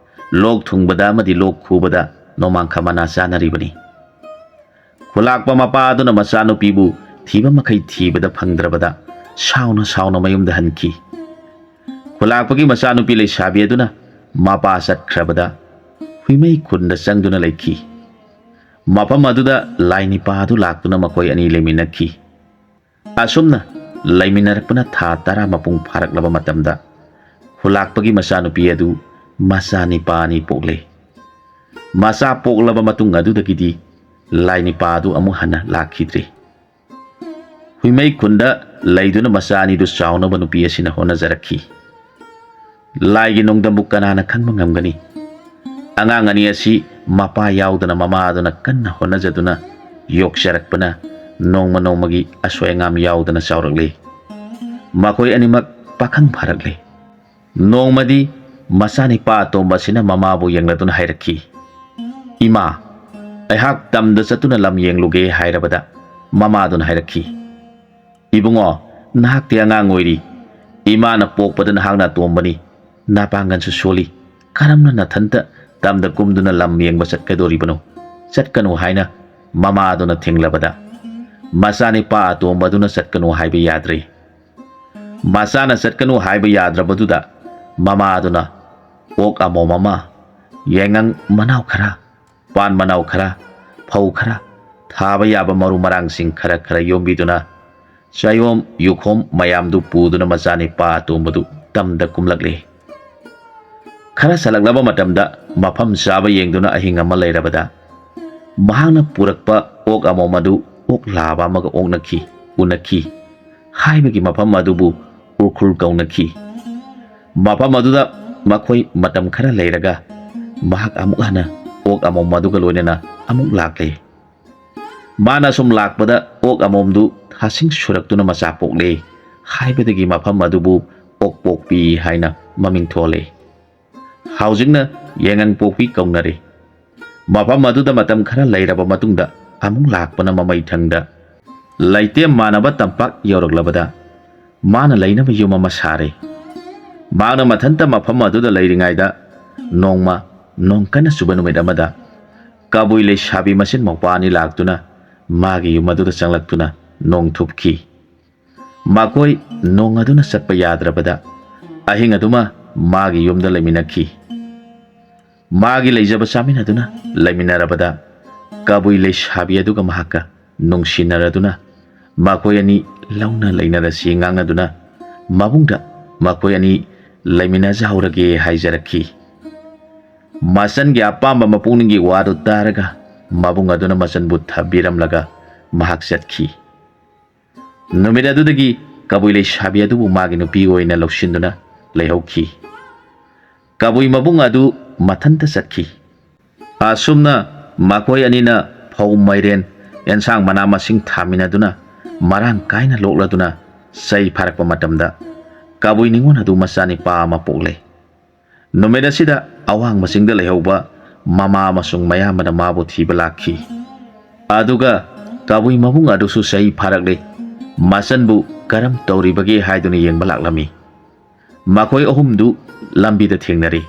ꯂꯣꯛ ꯊꯨꯡꯕꯗ ꯑꯃꯗꯤ ꯂꯣꯛ ꯈꯨꯕꯗ ꯅꯣꯡꯃꯥꯡꯈꯥ ꯃꯅꯥ ꯆꯥꯅꯔꯤꯕꯅꯤ꯫ ꯈꯨꯂꯥꯛꯄ ꯃꯄꯥ ꯑꯗꯨꯅ ꯃꯆꯥꯅꯨꯄꯤꯕꯨ ꯊꯤꯕ ꯃꯈꯩ ꯊꯤꯕꯗ ꯐꯪꯗ꯭ꯔꯕꯗ ꯁꯥꯎꯅ ꯁꯥꯎꯅ ꯃꯌꯨꯝꯗ ꯍꯟꯈꯤ꯫ ꯈꯨꯂꯥꯛꯄꯒꯤ ꯃꯆꯥꯅꯨꯄꯤ ꯂꯩꯁꯥꯕꯤ ꯑꯗꯨꯅ ꯃꯄꯥ ꯆꯠꯈ꯭ꯔꯕꯗ ꯍꯨꯏꯃꯩ ꯈꯨꯟꯗ ꯆꯪꯗꯨꯅ ꯂꯩꯈꯤ꯫ ꯃꯐꯝ ꯑꯗꯨꯗ ꯂꯥꯏ ꯅꯤꯄꯥ ꯑꯗꯨ ꯂꯥꯛꯇꯨꯅ ꯃꯈꯣꯏ ꯑꯅꯤ ꯂꯩꯃꯤꯟꯅꯈꯤ꯫ ꯑꯁꯨꯝꯅ ꯂꯩꯃꯤꯟꯅꯔꯛꯄꯅ ꯊꯥ ꯇꯔꯥ ꯃꯄꯨꯡ ꯐꯥꯔꯛꯂꯕ ꯃꯇꯝꯗ ꯈꯨꯂꯥꯛꯄꯒꯤ ꯃꯆꯥꯅꯨꯄꯤ ꯑꯗꯨ ꯃꯆꯥ ꯅꯤꯄꯥ ꯑꯅꯤ ꯄꯣꯛꯂꯦ꯫ ꯃꯆꯥ ꯄꯣꯛꯂꯕ ꯃꯇꯨꯡ ꯑꯗꯨꯗꯒꯤꯗꯤ ꯂꯥꯏ ꯅꯤꯄꯥ ꯑꯗꯨ ꯑꯃꯨꯛ ꯍꯟꯅ ꯂꯥꯛꯈꯤꯗ꯭ꯔꯦ꯫ ꯍꯨꯏꯃꯩ ꯈꯨꯟꯗ ꯂꯩꯗꯨꯅ ꯃꯆꯥ ꯑꯅꯤꯗꯨ ꯆꯥꯎꯅꯕ ꯅꯨꯄꯤ ꯑꯁꯤꯅ ꯍꯣꯠꯅꯖꯔꯛꯈꯤ꯫ ꯂꯥꯏꯒꯤ ꯅꯣꯡꯗꯝꯕꯨ ꯀꯅꯥꯅ ꯈꯪꯕ ꯉꯝꯒꯅꯤ? ꯑꯉꯥꯡ ꯑꯅꯤ ꯑꯁꯤ ꯃꯄꯥ ꯌꯥꯎꯗꯅ ꯃꯃꯥ ꯑꯗꯨꯅ ꯀꯟꯅ ꯍꯣꯠꯅꯖꯗꯨꯅ ꯌꯣꯛꯆꯔꯛꯄꯅ ꯅꯣꯡꯃ ꯅꯣꯡꯃꯒꯤ ꯑꯁꯣꯏ ꯑꯉꯥꯝ ꯌꯥꯎꯗꯅ ꯆꯥꯎꯔꯛꯂꯦ꯫ ꯃꯈꯣꯏ ꯑꯅꯤꯃꯛ ꯄꯥꯈꯪ ꯐꯥꯔꯛꯂꯦ꯫ ꯅꯣꯡꯃꯗꯤ ꯃꯆꯥꯅꯤꯄꯥ ꯑꯇꯣꯝꯕ ꯑꯁꯤꯅ ꯃꯃꯥꯕꯨ ꯌꯦꯡꯂꯗꯨꯅ ꯍꯥꯏꯔꯛꯈꯤ, "ꯏꯃꯥ, ꯑꯩꯍꯥꯛ ꯇꯝꯗ ꯆꯠꯇꯨꯅ ꯂꯝ ꯌꯦꯡꯂꯨꯒꯦ" ꯍꯥꯏꯔꯕꯗ ꯃꯃꯥꯗꯨꯅ ꯍꯥꯏꯔꯛꯈꯤ, "ꯏꯕꯨꯡꯉꯣ, ꯅꯍꯥꯛꯇꯤ ꯑꯉꯥꯡ ꯑꯣꯏꯔꯤ꯫ ꯏꯃꯥꯅ ꯄꯣꯛꯄꯗ ꯅꯍꯥꯛꯅ ꯑꯇꯣꯝꯕꯅꯤ꯫ ꯅꯄꯥꯡꯒꯜꯁꯨ ꯁꯣꯜꯂꯤ꯫ ꯀꯔꯝꯅ ꯅꯊꯟꯇ ꯇꯝꯗ ꯀꯨꯝꯗꯨꯅ ꯂꯝ ꯌꯦꯡꯕ ꯆꯠꯀꯗꯣꯔꯤꯕꯅꯣ? ꯆꯠꯀꯅꯨ" ꯍꯥꯏꯅ ꯃꯃꯥꯗꯨꯅ ꯊꯤꯡꯂꯕꯗ ꯃꯆꯥꯅꯤꯄꯥ ꯑꯇꯣꯝꯕꯗꯨꯅ ꯆꯠꯀꯅꯨ ꯍꯥꯏꯕ ꯌꯥꯗ꯭ꯔꯦ꯫ ꯃꯆꯥꯅ ꯆꯠꯀꯅꯨ ꯍꯥꯏꯕ ꯌꯥꯗ꯭ꯔꯕꯗꯨꯗ ꯃꯃꯥꯗꯨꯅ ꯑꯣꯛ ꯑꯃꯣꯝ ꯑꯃ, ꯌꯥꯏꯉꯪ ꯃꯅꯥꯎ ꯈꯔ, ꯄꯥꯟ ꯃꯅꯥꯎ ꯈꯔ, ꯐꯧ ꯈꯔ, ꯊꯥꯕ ꯌꯥꯕ ꯃꯔꯨ ꯃꯔꯥꯡꯁꯤꯡ ꯈꯔ ꯈꯔ ꯌꯣꯝꯕꯤꯗꯨꯅ ꯆꯌꯣꯝ ꯌꯨꯈꯣꯝ ꯃꯌꯥꯝꯗꯨ ꯄꯨꯗꯨꯅ ꯃꯆꯥꯅꯤꯄꯥ ꯑꯇꯣꯝꯕꯗꯨ ꯇꯝꯗ ꯀꯨꯝꯂꯛꯂꯦ꯫ ꯈꯔ ꯁꯜꯂꯛꯂꯕ ꯃꯇꯝꯗ ꯃꯐꯝ ꯆꯥꯕ ꯌꯦꯡꯗꯨꯅ ꯑꯍꯤꯡ ꯑꯃ ꯂꯩꯔꯕꯗ ꯃꯍꯥꯛꯅ ꯄꯨꯔꯛꯄ ꯑꯣꯛ ꯑꯃꯣꯝ ꯑꯗꯨ ꯑꯣꯛ ꯂꯥꯕ ꯑꯃꯒ ꯑꯣꯛꯅꯈꯤ, ꯎꯅꯈꯤ꯫ ꯍꯥꯏꯕꯒꯤ ꯃꯐꯝ ꯑꯗꯨꯕꯨ ꯎꯔꯈꯨꯜ ꯀꯧꯅꯈꯤ꯫ ꯃꯐꯝ ꯑꯗꯨꯗ ꯃꯈꯣꯏ ꯃꯇꯝ ꯈꯔ ꯂꯩꯔꯒ ꯃꯍꯥꯛ ꯑꯃꯨꯛ ꯍꯟꯅ ꯑꯣꯛ ꯑꯃꯣꯝ ꯑꯗꯨꯒ ꯂꯣꯏꯅꯅ ꯑꯃꯨꯛ ꯂꯥꯛꯂꯦ꯫ ꯃꯥꯅ ꯁꯨꯝ ꯂꯥꯛꯄꯗ ꯑꯣꯛ ꯑꯃꯣꯝꯗꯨ ꯊꯥꯁꯤꯡ ꯁꯨꯔꯛꯇꯨꯅ ꯃꯆꯥ ꯄꯣꯛꯂꯦ꯫ ꯍꯥꯏꯕꯗꯒꯤ ꯃꯐꯝ ꯑꯗꯨꯕꯨ ꯑꯣꯛ ꯄꯣꯛꯄꯤ ꯍꯥꯏꯅ ꯃꯃꯤꯡ ꯊꯣꯜꯂꯦ꯫ ꯍꯧꯖꯤꯛꯅ ꯌꯥꯏꯉꯪ ꯄꯣꯛꯄꯤ ꯀꯧꯅꯔꯦ꯫ ꯃꯐꯝ ꯑꯗꯨꯗ ꯃꯇꯝ ꯈꯔ ꯂꯩꯔꯕ ꯃꯇꯨꯡꯗ ꯑꯃꯨꯛ ꯂꯥꯛꯄꯅ ꯃꯃꯩꯊꯪꯗ ꯂꯩꯇꯦꯝ ꯃꯥꯟꯅꯕ ꯇꯝꯄꯥꯛ ꯌꯧꯔꯛꯂꯕꯗ ꯃꯥꯅ ꯂꯩꯅꯕ ꯌꯨꯝ ꯑꯃ ꯁꯥꯔꯦ꯫ ꯃꯍꯥꯛꯅ ꯃꯊꯟꯇ ꯃꯐꯝ ꯑꯗꯨꯗ ꯂꯩꯔꯤꯉꯩꯗ ꯅꯣꯡꯃ ꯅꯣꯡ ꯀꯟꯅ ꯆꯨꯕ ꯅꯨꯃꯤꯠ ꯑꯃꯗ ꯀꯕꯨꯏ ꯂꯩꯁꯥꯕꯤ ꯃꯆꯤꯟ ꯃꯧꯄꯥ ꯑꯅꯤ ꯂꯥꯛꯇꯨꯅ ꯃꯥꯒꯤ ꯌꯨꯝ ꯑꯗꯨꯗ ꯆꯪꯂꯛꯇꯨꯅ ꯅꯣꯡ ꯊꯨꯞꯈꯤ꯫ ꯃꯈꯣꯏ ꯅꯣꯡ ꯑꯗꯨꯅ ꯆꯠꯄ ꯌꯥꯗ꯭ꯔꯕꯗ ꯑꯍꯤꯡ ꯑꯗꯨꯃ ꯃꯥꯒꯤ ꯌꯨꯝꯗ ꯂꯩꯃꯤꯟꯅꯈꯤ꯫ ꯃꯥꯒꯤ ꯂꯩꯖꯕ ꯆꯥꯃꯤꯟꯅꯗꯨꯅ ꯂꯩꯃꯤꯟꯅꯔꯕꯗ ꯀꯕꯨꯏ ꯂꯩꯁꯥꯕꯤ ꯑꯗꯨꯒ ꯃꯍꯥꯛꯀ ꯅꯨꯡꯁꯤꯅꯔꯗꯨꯅ ꯃꯈꯣꯏ ꯑꯅꯤ ꯂꯧꯅ ꯂꯩꯅꯔꯁꯤ ꯉꯥꯡꯅꯗꯨꯅ ꯃꯕꯨꯡꯗ ꯃꯈꯣꯏ ꯑꯅꯤ ꯂꯩꯃꯤꯟꯅꯖꯍꯧꯔꯒꯦ ꯍꯥꯏꯖꯔꯛꯈꯤ꯫ ꯃꯆꯟꯒꯤ ꯑꯄꯥꯝꯕ ꯃꯄꯨꯛꯅꯤꯡꯒꯤ ꯋꯥꯗꯨ ꯇꯥꯔꯒ ꯃꯕꯨꯡ ꯑꯗꯨꯅ ꯃꯆꯟꯕꯨ ꯊꯝꯕꯤꯔꯝꯂꯒ ꯃꯍꯥꯛ ꯆꯠꯈꯤ꯫ ꯅꯨꯃꯤꯠ ꯑꯗꯨꯗꯒꯤ ꯀꯕꯨꯏ ꯂꯩꯁꯥꯕꯤ ꯑꯗꯨꯕꯨ ꯃꯥꯒꯤ ꯅꯨꯄꯤ ꯑꯣꯏꯅ ꯂꯧꯁꯤꯟꯗꯨꯅ ꯂꯩꯍꯧꯈꯤ꯫ ꯀꯕꯨꯏ ꯃꯕꯨꯡ ꯑꯗꯨ ꯃꯊꯟꯇ ꯆꯠꯈꯤ꯫ ꯑꯁꯨꯝꯅ ꯃꯈꯣꯏ ꯑꯅꯤꯅ ꯐꯧ, ꯃꯥꯏꯔꯦꯟ, ꯑꯦꯟꯁꯥꯡ ꯃꯅꯥ ꯃꯁꯤꯡ ꯊꯥꯃꯤꯟꯅꯗꯨꯅ ꯃꯔꯥꯡ ꯀꯥꯏꯅ ꯂꯣꯛꯂꯗꯨꯅ ꯆꯩ ꯐꯥꯔꯛꯄ ꯃꯇꯝꯗ ꯀꯕꯨꯏ ꯅꯤꯉꯣꯜ ꯑꯗꯨ ꯃꯆꯥꯅꯤꯄꯥ ꯑꯃ ꯄꯣꯛꯂꯦ꯫ ꯅꯨꯃꯤꯠ ꯑꯁꯤꯗ ꯑꯋꯥꯡꯕ ꯆꯤꯡꯗ ꯂꯩꯍꯧꯕ ꯃꯃꯥ ꯑꯃꯁꯨꯡ ꯃꯌꯥꯝꯕꯅ ꯃꯥꯕꯨ ꯊꯤꯕ ꯂꯥꯛꯈꯤ꯫ ꯑꯗꯨꯒ ꯀꯕꯨꯏ ꯃꯕꯨꯡ ꯑꯗꯨꯁꯨ ꯆꯩ ꯐꯥꯔꯛꯂꯦ꯫ ꯃꯆꯟꯕꯨ ꯀꯔꯝ ꯇꯧꯔꯤꯕꯒꯦ ꯍꯥꯏꯗꯨꯅ ꯌꯦꯡꯕ ꯂꯥꯛꯂꯝꯃꯤ꯫ ꯃꯈꯣꯏ ꯑꯍꯨꯝꯗꯨ ꯂꯝꯕꯤꯗ ꯊꯦꯡꯅꯔꯦ꯫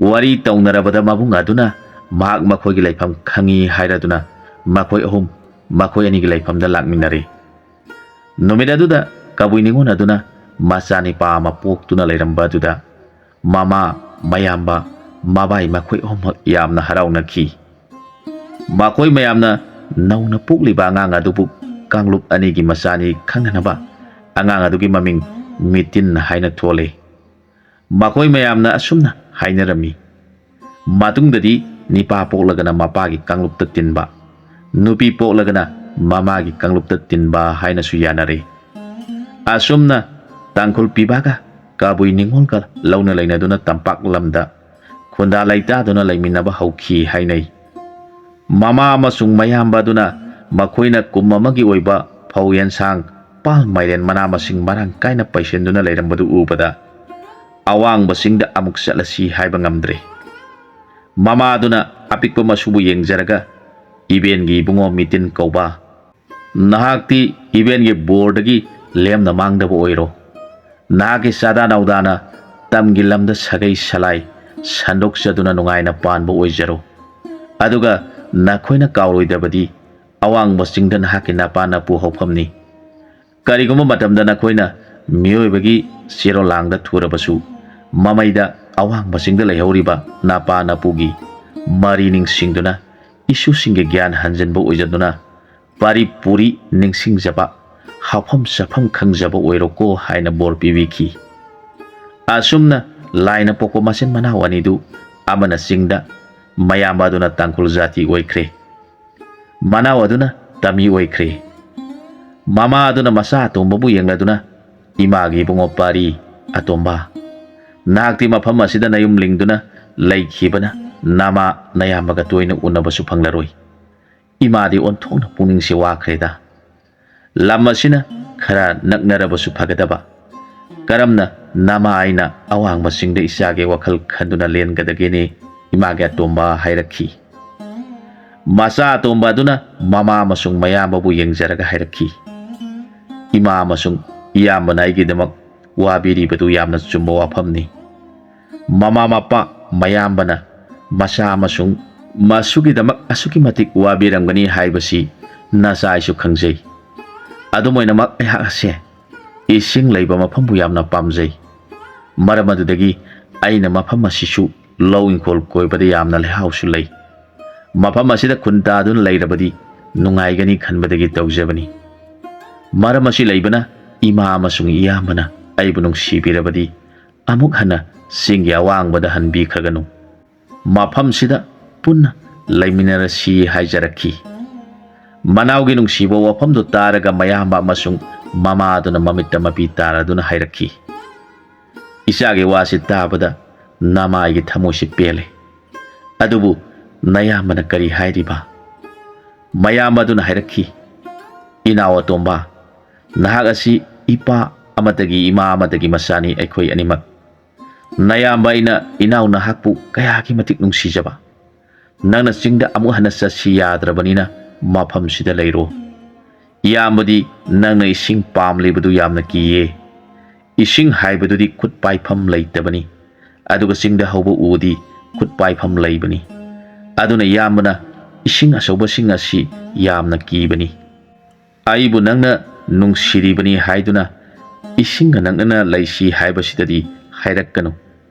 ꯋꯥꯔꯤ ꯇꯧꯅꯔꯕꯗ ꯃꯕꯨꯡ ꯑꯗꯨꯅ ꯃꯍꯥꯛ ꯃꯈꯣꯏꯒꯤ ꯂꯩꯐꯝ ꯈꯪꯏ ꯍꯥꯏꯔꯗꯨꯅ ꯃꯈꯣꯏ ꯑꯍꯨꯝ ꯃꯈꯣꯏ ꯑꯅꯤꯒꯤ ꯂꯩꯐꯝꯗ ꯂꯥꯛꯃꯤꯟꯅꯔꯦ꯫ ꯅꯨꯃꯤꯠ ꯑꯗꯨꯗ ꯀꯕꯨꯏ ꯅꯤꯉꯣꯜ ꯑꯗꯨꯅ ꯃꯆꯥꯅꯤꯄꯥ ꯑꯃ ꯄꯣꯛꯇꯨꯅ ꯂꯩꯔꯝꯕ ꯑꯗꯨꯗ ꯃꯃꯥ, ꯃꯌꯥꯝꯕ, ꯃꯕꯥꯏ ꯃꯈꯣꯏ ꯑꯍꯨꯝꯃꯛ ꯌꯥꯝꯅ ꯍꯔꯥꯎꯅꯈꯤ꯫ ꯃꯈꯣꯏ ꯃꯌꯥꯝꯅ ꯅꯧꯅ ꯄꯣꯛꯂꯤꯕ ꯑꯉꯥꯡ ꯑꯗꯨꯕꯨ ꯀꯥꯡꯂꯨꯞ ꯑꯅꯤꯒꯤ ꯃꯆꯥꯅꯤ ꯈꯪꯅꯅꯕ ꯑꯉꯥꯡ ꯑꯗꯨꯒꯤ ꯃꯃꯤꯡ ꯃꯤꯇꯤꯟ ꯍꯥꯏꯅ ꯊꯣꯜꯂꯤ꯫ ꯃꯈꯣꯏ ꯃꯌꯥꯝꯅ ꯑꯁꯨꯝꯅ ꯍꯥꯏꯅꯔꯝꯃꯤ, "ꯃꯇꯨꯡꯗꯗꯤ ꯅꯤꯄꯥ ꯄꯣꯛꯂꯒꯅ ꯃꯄꯥꯒꯤ ꯀꯥꯡꯂꯨꯞꯇ ꯇꯤꯟꯕ, ꯅꯨꯄꯤ ꯄꯣꯛꯂꯒꯅ ꯃꯃꯥꯒꯤ ꯀꯥꯡꯂꯨꯞꯇ ꯇꯤꯟꯕ" ꯍꯥꯏꯅꯁꯨ ꯌꯥꯅꯔꯤ꯫ ꯑꯁꯨꯝꯅ ꯇꯥꯡꯈꯨꯜ ꯄꯤꯕꯥꯒ ꯀꯕꯨꯏ ꯅꯤꯉꯣꯜꯒ ꯂꯧꯅ ꯂꯩꯅꯗꯨꯅ ꯇꯝꯄꯥꯛ ꯂꯝꯗ ꯈꯨꯟꯗꯥ ꯂꯩꯇꯥꯗꯨꯅ ꯂꯩꯃꯤꯟꯅꯕ ꯍꯧꯈꯤ ꯍꯥꯏꯅꯩ꯫ ꯃꯃꯥ ꯑꯃꯁꯨꯡ ꯃꯌꯥꯝꯕ ꯑꯗꯨꯅ ꯃꯈꯣꯏꯅ ꯀꯨꯝ ꯑꯃꯒꯤ ꯑꯣꯏꯕ ꯐꯧ ꯌꯦꯟꯁꯥꯡ, ꯄꯥꯜ ꯃꯥꯏꯔꯦꯟ ꯃꯅꯥ ꯃꯁꯤꯡ ꯃꯔꯥꯡ ꯀꯥꯏꯅ ꯄꯩꯁꯤꯟꯗꯨꯅ ꯂꯩꯔꯝꯕꯗꯨ ꯎꯕꯗ ꯑꯋꯥꯡꯕ ꯆꯤꯡꯗ ꯑꯃꯨꯛ ꯆꯠꯂꯁꯤ ꯍꯥꯏꯕ ꯉꯝꯗ꯭ꯔꯦ꯫ ꯃꯃꯥ ꯑꯗꯨꯅ ꯑꯄꯤꯛꯄ ꯃꯁꯨꯕꯨ ꯌꯦꯡꯖꯔꯒ ꯏꯕꯦꯟꯒꯤ ꯏꯕꯨꯡꯉꯣ ꯃꯤꯇꯤꯟ ꯀꯧꯕ꯫ ꯅꯍꯥꯛꯇꯤ ꯏꯕꯦꯟꯒꯤ ꯕꯣꯔꯗꯒꯤ ꯂꯦꯝꯅ ꯃꯥꯡꯗꯕ ꯑꯣꯏꯔꯣ꯫ ꯅꯍꯥꯛꯀꯤ ꯆꯥꯗꯥ ꯅꯥꯎꯗꯥꯅ ꯇꯝꯒꯤ ꯂꯝꯗ ꯁꯥꯒꯩ ꯁꯂꯥꯏ ꯁꯟꯗꯣꯛꯆꯗꯨꯅ ꯅꯨꯡꯉꯥꯏꯅ ꯄꯥꯟꯕ ꯑꯣꯏꯖꯔꯣ꯫ ꯑꯗꯨꯒ ꯅꯈꯣꯏꯅ ꯀꯥꯎꯔꯣꯏꯗꯕꯗꯤ ꯑꯋꯥꯡꯕ ꯆꯤꯡꯗ ꯅꯍꯥꯛꯀꯤ ꯅꯄꯥ ꯅꯄꯨ ꯍꯧꯐꯝꯅꯤ꯫ ꯀꯔꯤꯒꯨꯝꯕ ꯃꯇꯝꯗ ꯅꯈꯣꯏꯅ ꯃꯤꯑꯣꯏꯕꯒꯤ ꯆꯦꯔꯣꯜꯂꯥꯡꯗ ꯊꯨꯔꯕꯁꯨ, ꯃꯃꯩꯗ ꯑꯋꯥꯡꯕ ꯆꯤꯡꯗ ꯂꯩꯍꯧꯔꯤꯕ ꯅꯄꯥ ꯅꯄꯨꯒꯤ ꯃꯔꯤ ꯅꯤꯡꯁꯤꯡꯗꯨꯅ ꯏꯁꯨꯁꯤꯡꯒꯤ ꯒ꯭ꯌꯥꯟ ꯍꯟꯖꯤꯟꯕ ꯑꯣꯏꯖꯗꯨꯅ ꯄꯥꯔꯤ ꯄꯨꯔꯤ ꯅꯤꯡꯁꯤꯡꯖꯕ, ꯍꯥꯐꯝ ꯆꯥꯐꯝ ꯈꯪꯖꯕ ꯑꯣꯏꯔꯣꯀꯣ ꯍꯥꯏꯅ ꯕꯣꯔ ꯄꯤꯕꯤꯈꯤ꯫ ꯑꯁꯨꯝꯅ ꯂꯥꯏꯅ ꯄꯣꯛꯄ ꯃꯆꯤꯟ ꯃꯅꯥꯎ ꯑꯅꯤꯗꯨ ꯑꯃꯅ ꯆꯤꯡꯗ, ꯃꯌꯥꯝꯕ ꯑꯗꯨꯅ ꯇꯥꯡꯈꯨꯜ ꯖꯥꯇꯤ ꯑꯣꯏꯈ꯭ꯔꯦ꯫ ꯃꯅꯥꯎ ꯑꯗꯨꯅ ꯇꯝꯃꯤ ꯑꯣꯏꯈ꯭ꯔꯦ꯫ ꯃꯃꯥ ꯑꯗꯨꯅ ꯃꯆꯥ ꯑꯇꯣꯝꯕꯕꯨ ꯌꯦꯡꯂꯗꯨꯅ, "ꯏꯃꯥꯒꯤ ꯏꯕꯨꯡꯉꯣ ꯄꯥꯔꯤ, ꯑꯇꯣꯝꯕ, ꯅꯍꯥꯛꯇꯤ ꯃꯐꯝ ꯑꯁꯤꯗ ꯅꯌꯨꯝ ꯂꯤꯡꯗꯨꯅ ꯂꯩꯈꯤꯕꯅ ꯅꯃꯥ ꯅꯌꯥꯝꯕꯒ ꯇꯣꯏꯅ ꯎꯅꯕꯁꯨ ꯐꯪꯂꯔꯣꯏ꯫ ꯏꯃꯥꯗꯤ ꯑꯣꯟꯊꯣꯛꯅ ꯄꯨꯛꯅꯤꯡꯁꯦ ꯋꯥꯈ꯭ꯔꯦꯗ꯫ ꯂꯝ ꯑꯁꯤꯅ ꯈꯔ ꯅꯛꯅꯔꯕꯁꯨ ꯐꯒꯗꯕ꯫ ꯀꯔꯝꯅ ꯅꯃꯥ ꯑꯩꯅ ꯑꯋꯥꯡꯕꯁꯤꯡꯗ ꯏꯆꯥꯒꯤ ꯋꯥꯈꯜ ꯈꯟꯗꯨꯅ ꯂꯦꯟꯒꯗꯒꯦꯅꯦ?" ꯏꯃꯥꯒꯤ ꯑꯇꯣꯝꯕ ꯍꯥꯏꯔꯛꯈꯤ꯫ ꯃꯆꯥ ꯑꯇꯣꯝꯕ ꯑꯗꯨꯅ ꯃꯃꯥ ꯑꯃꯁꯨꯡ ꯃꯌꯥꯝꯕꯕꯨ ꯌꯦꯡꯖꯔꯒ ꯍꯥꯏꯔꯛꯈꯤ, "ꯏꯃꯥ ꯑꯃꯁꯨꯡ ꯏꯌꯥꯝꯕꯅ ꯑꯩꯒꯤꯗꯃꯛ ꯋꯥꯕꯤꯔꯤꯕꯗꯨ ꯌꯥꯝꯅ ꯆꯨꯝꯕ ꯋꯥꯐꯝꯅꯤ꯫ ꯃꯃꯥ ꯃꯄꯥ ꯃꯌꯥꯝꯕꯅ ꯃꯆꯥ ꯑꯃꯁꯨꯡ ꯃꯁꯨꯒꯤꯗꯃꯛ ꯑꯁꯨꯛꯀꯤ ꯃꯇꯤꯛ ꯋꯥꯕꯤꯔꯝꯒꯅꯤ ꯍꯥꯏꯕꯁꯤ ꯅꯆꯥ ꯑꯩꯁꯨ ꯈꯪꯖꯩ꯫ ꯑꯗꯨꯝ ꯑꯣꯏꯅꯃꯛ ꯑꯩꯍꯥꯛ ꯑꯁꯦ ꯏꯁꯤꯡ ꯂꯩꯕ ꯃꯐꯝꯕꯨ ꯌꯥꯝꯅ ꯄꯥꯝꯖꯩ꯫ ꯃꯔꯝ ꯑꯗꯨꯗꯒꯤ ꯑꯩꯅ ꯃꯐꯝ ꯑꯁꯤꯁꯨ ꯂꯧ ꯏꯪꯈꯣꯜ ꯀꯣꯏꯕꯗ ꯌꯥꯝꯅ ꯂꯩꯍꯥꯎꯁꯨ ꯂꯩ꯫ ꯃꯐꯝ ꯑꯁꯤꯗ ꯈꯨꯟ ꯇꯥꯗꯨꯅ ꯂꯩꯔꯕꯗꯤ ꯅꯨꯡꯉꯥꯏꯒꯅꯤ ꯈꯟꯕꯗꯒꯤ ꯇꯧꯖꯕꯅꯤ꯫ ꯃꯔꯝ ꯑꯁꯤ ꯂꯩꯕꯅ ꯏꯃꯥ ꯑꯃꯁꯨꯡ ꯏꯌꯥꯝꯕꯅ ꯑꯩꯕꯨ ꯅꯨꯡꯁꯤꯕꯤꯔꯕꯗꯤ ꯑꯃꯨꯛ ꯍꯟꯅ ꯆꯤꯡꯒꯤ ꯑꯋꯥꯡꯕꯗ ꯍꯟꯕꯤꯈ꯭ꯔꯒꯅꯨ꯫ ꯃꯐꯝꯁꯤꯗ ꯄꯨꯟꯅ ꯂꯩꯃꯤꯟꯅꯔꯁꯤ" ꯍꯥꯏꯖꯔꯛꯈꯤ꯫ ꯃꯅꯥꯎꯒꯤ ꯅꯨꯡꯁꯤꯕ ꯋꯥꯐꯝꯗꯨ ꯇꯥꯔꯒ ꯃꯌꯥꯝꯕ ꯑꯃꯁꯨꯡ ꯃꯃꯥ ꯑꯗꯨꯅ ꯃꯃꯤꯠꯇ ꯃꯄꯤ ꯇꯥꯔꯗꯨꯅ ꯍꯥꯏꯔꯛꯈꯤ, "ꯏꯆꯥꯒꯤ ꯋꯥꯁꯤ ꯇꯥꯕꯗ ꯅꯃꯥ ꯑꯩꯒꯤ ꯊꯃꯣꯏꯁꯤ ꯄꯦꯜꯂꯦ꯫ ꯑꯗꯨꯕꯨ ꯅꯌꯥꯝꯕꯅ ꯀꯔꯤ ꯍꯥꯏꯔꯤꯕ?" ꯃꯌꯥꯝꯕ ꯑꯗꯨꯅ ꯍꯥꯏꯔꯛꯈꯤ, "ꯏꯅꯥꯎ ꯑꯇꯣꯝꯕ, ꯅꯍꯥꯛ ꯑꯁꯤ ꯏꯄꯥ ꯑꯃꯠꯇꯒꯤ ꯏꯃꯥ ꯑꯃꯠꯇꯒꯤ ꯃꯆꯥꯅꯤ꯫ ꯑꯩꯈꯣꯏ ꯑꯅꯤꯃꯛ ꯅꯌꯥꯝꯕ ꯑꯩꯅ ꯏꯅꯥꯎ ꯅꯍꯥꯛꯄꯨ ꯀꯌꯥꯒꯤ ꯃꯇꯤꯛ ꯅꯨꯡꯁꯤꯖꯕ꯫ ꯅꯪꯅ ꯆꯤꯡꯗ ꯑꯃꯨꯛ ꯍꯟꯅ ꯆꯠꯁꯤ ꯌꯥꯗ꯭ꯔꯕꯅꯤꯅ ꯃꯐꯝꯁꯤꯗ ꯂꯩꯔꯣ꯫ ꯏꯌꯥꯝꯕꯗꯤ ꯅꯪꯅ ꯏꯁꯤꯡ ꯄꯥꯝꯂꯤꯕꯗꯨ ꯌꯥꯝꯅ ꯀꯤꯌꯦ꯫ ꯏꯁꯤꯡ ꯍꯥꯏꯕꯗꯨꯗꯤ ꯈꯨꯠ ꯄꯥꯏꯐꯝ ꯂꯩꯇꯕꯅꯤ, ꯑꯗꯨꯒ ꯆꯤꯡꯗ ꯍꯧꯕ ꯎꯗꯤ ꯈꯨꯠ ꯄꯥꯏꯐꯝ ꯂꯩꯕꯅꯤ꯫ ꯑꯗꯨꯅ ꯏꯌꯥꯝꯕꯅ ꯏꯁꯤꯡ ꯑꯆꯧꯕꯁꯤꯡ ꯑꯁꯤ ꯌꯥꯝꯅ ꯀꯤꯕꯅꯤ꯫ ꯑꯩꯕꯨ ꯅꯪꯅ ꯅꯨꯡꯁꯤꯔꯤꯕꯅꯤ ꯍꯥꯏꯗꯨꯅ ꯏꯁꯤꯡꯒ ꯅꯛꯅꯅ ꯂꯩꯁꯤ ꯍꯥꯏꯕꯁꯤꯗꯗꯤ ꯍꯥꯏꯔꯛꯀꯅꯨ꯫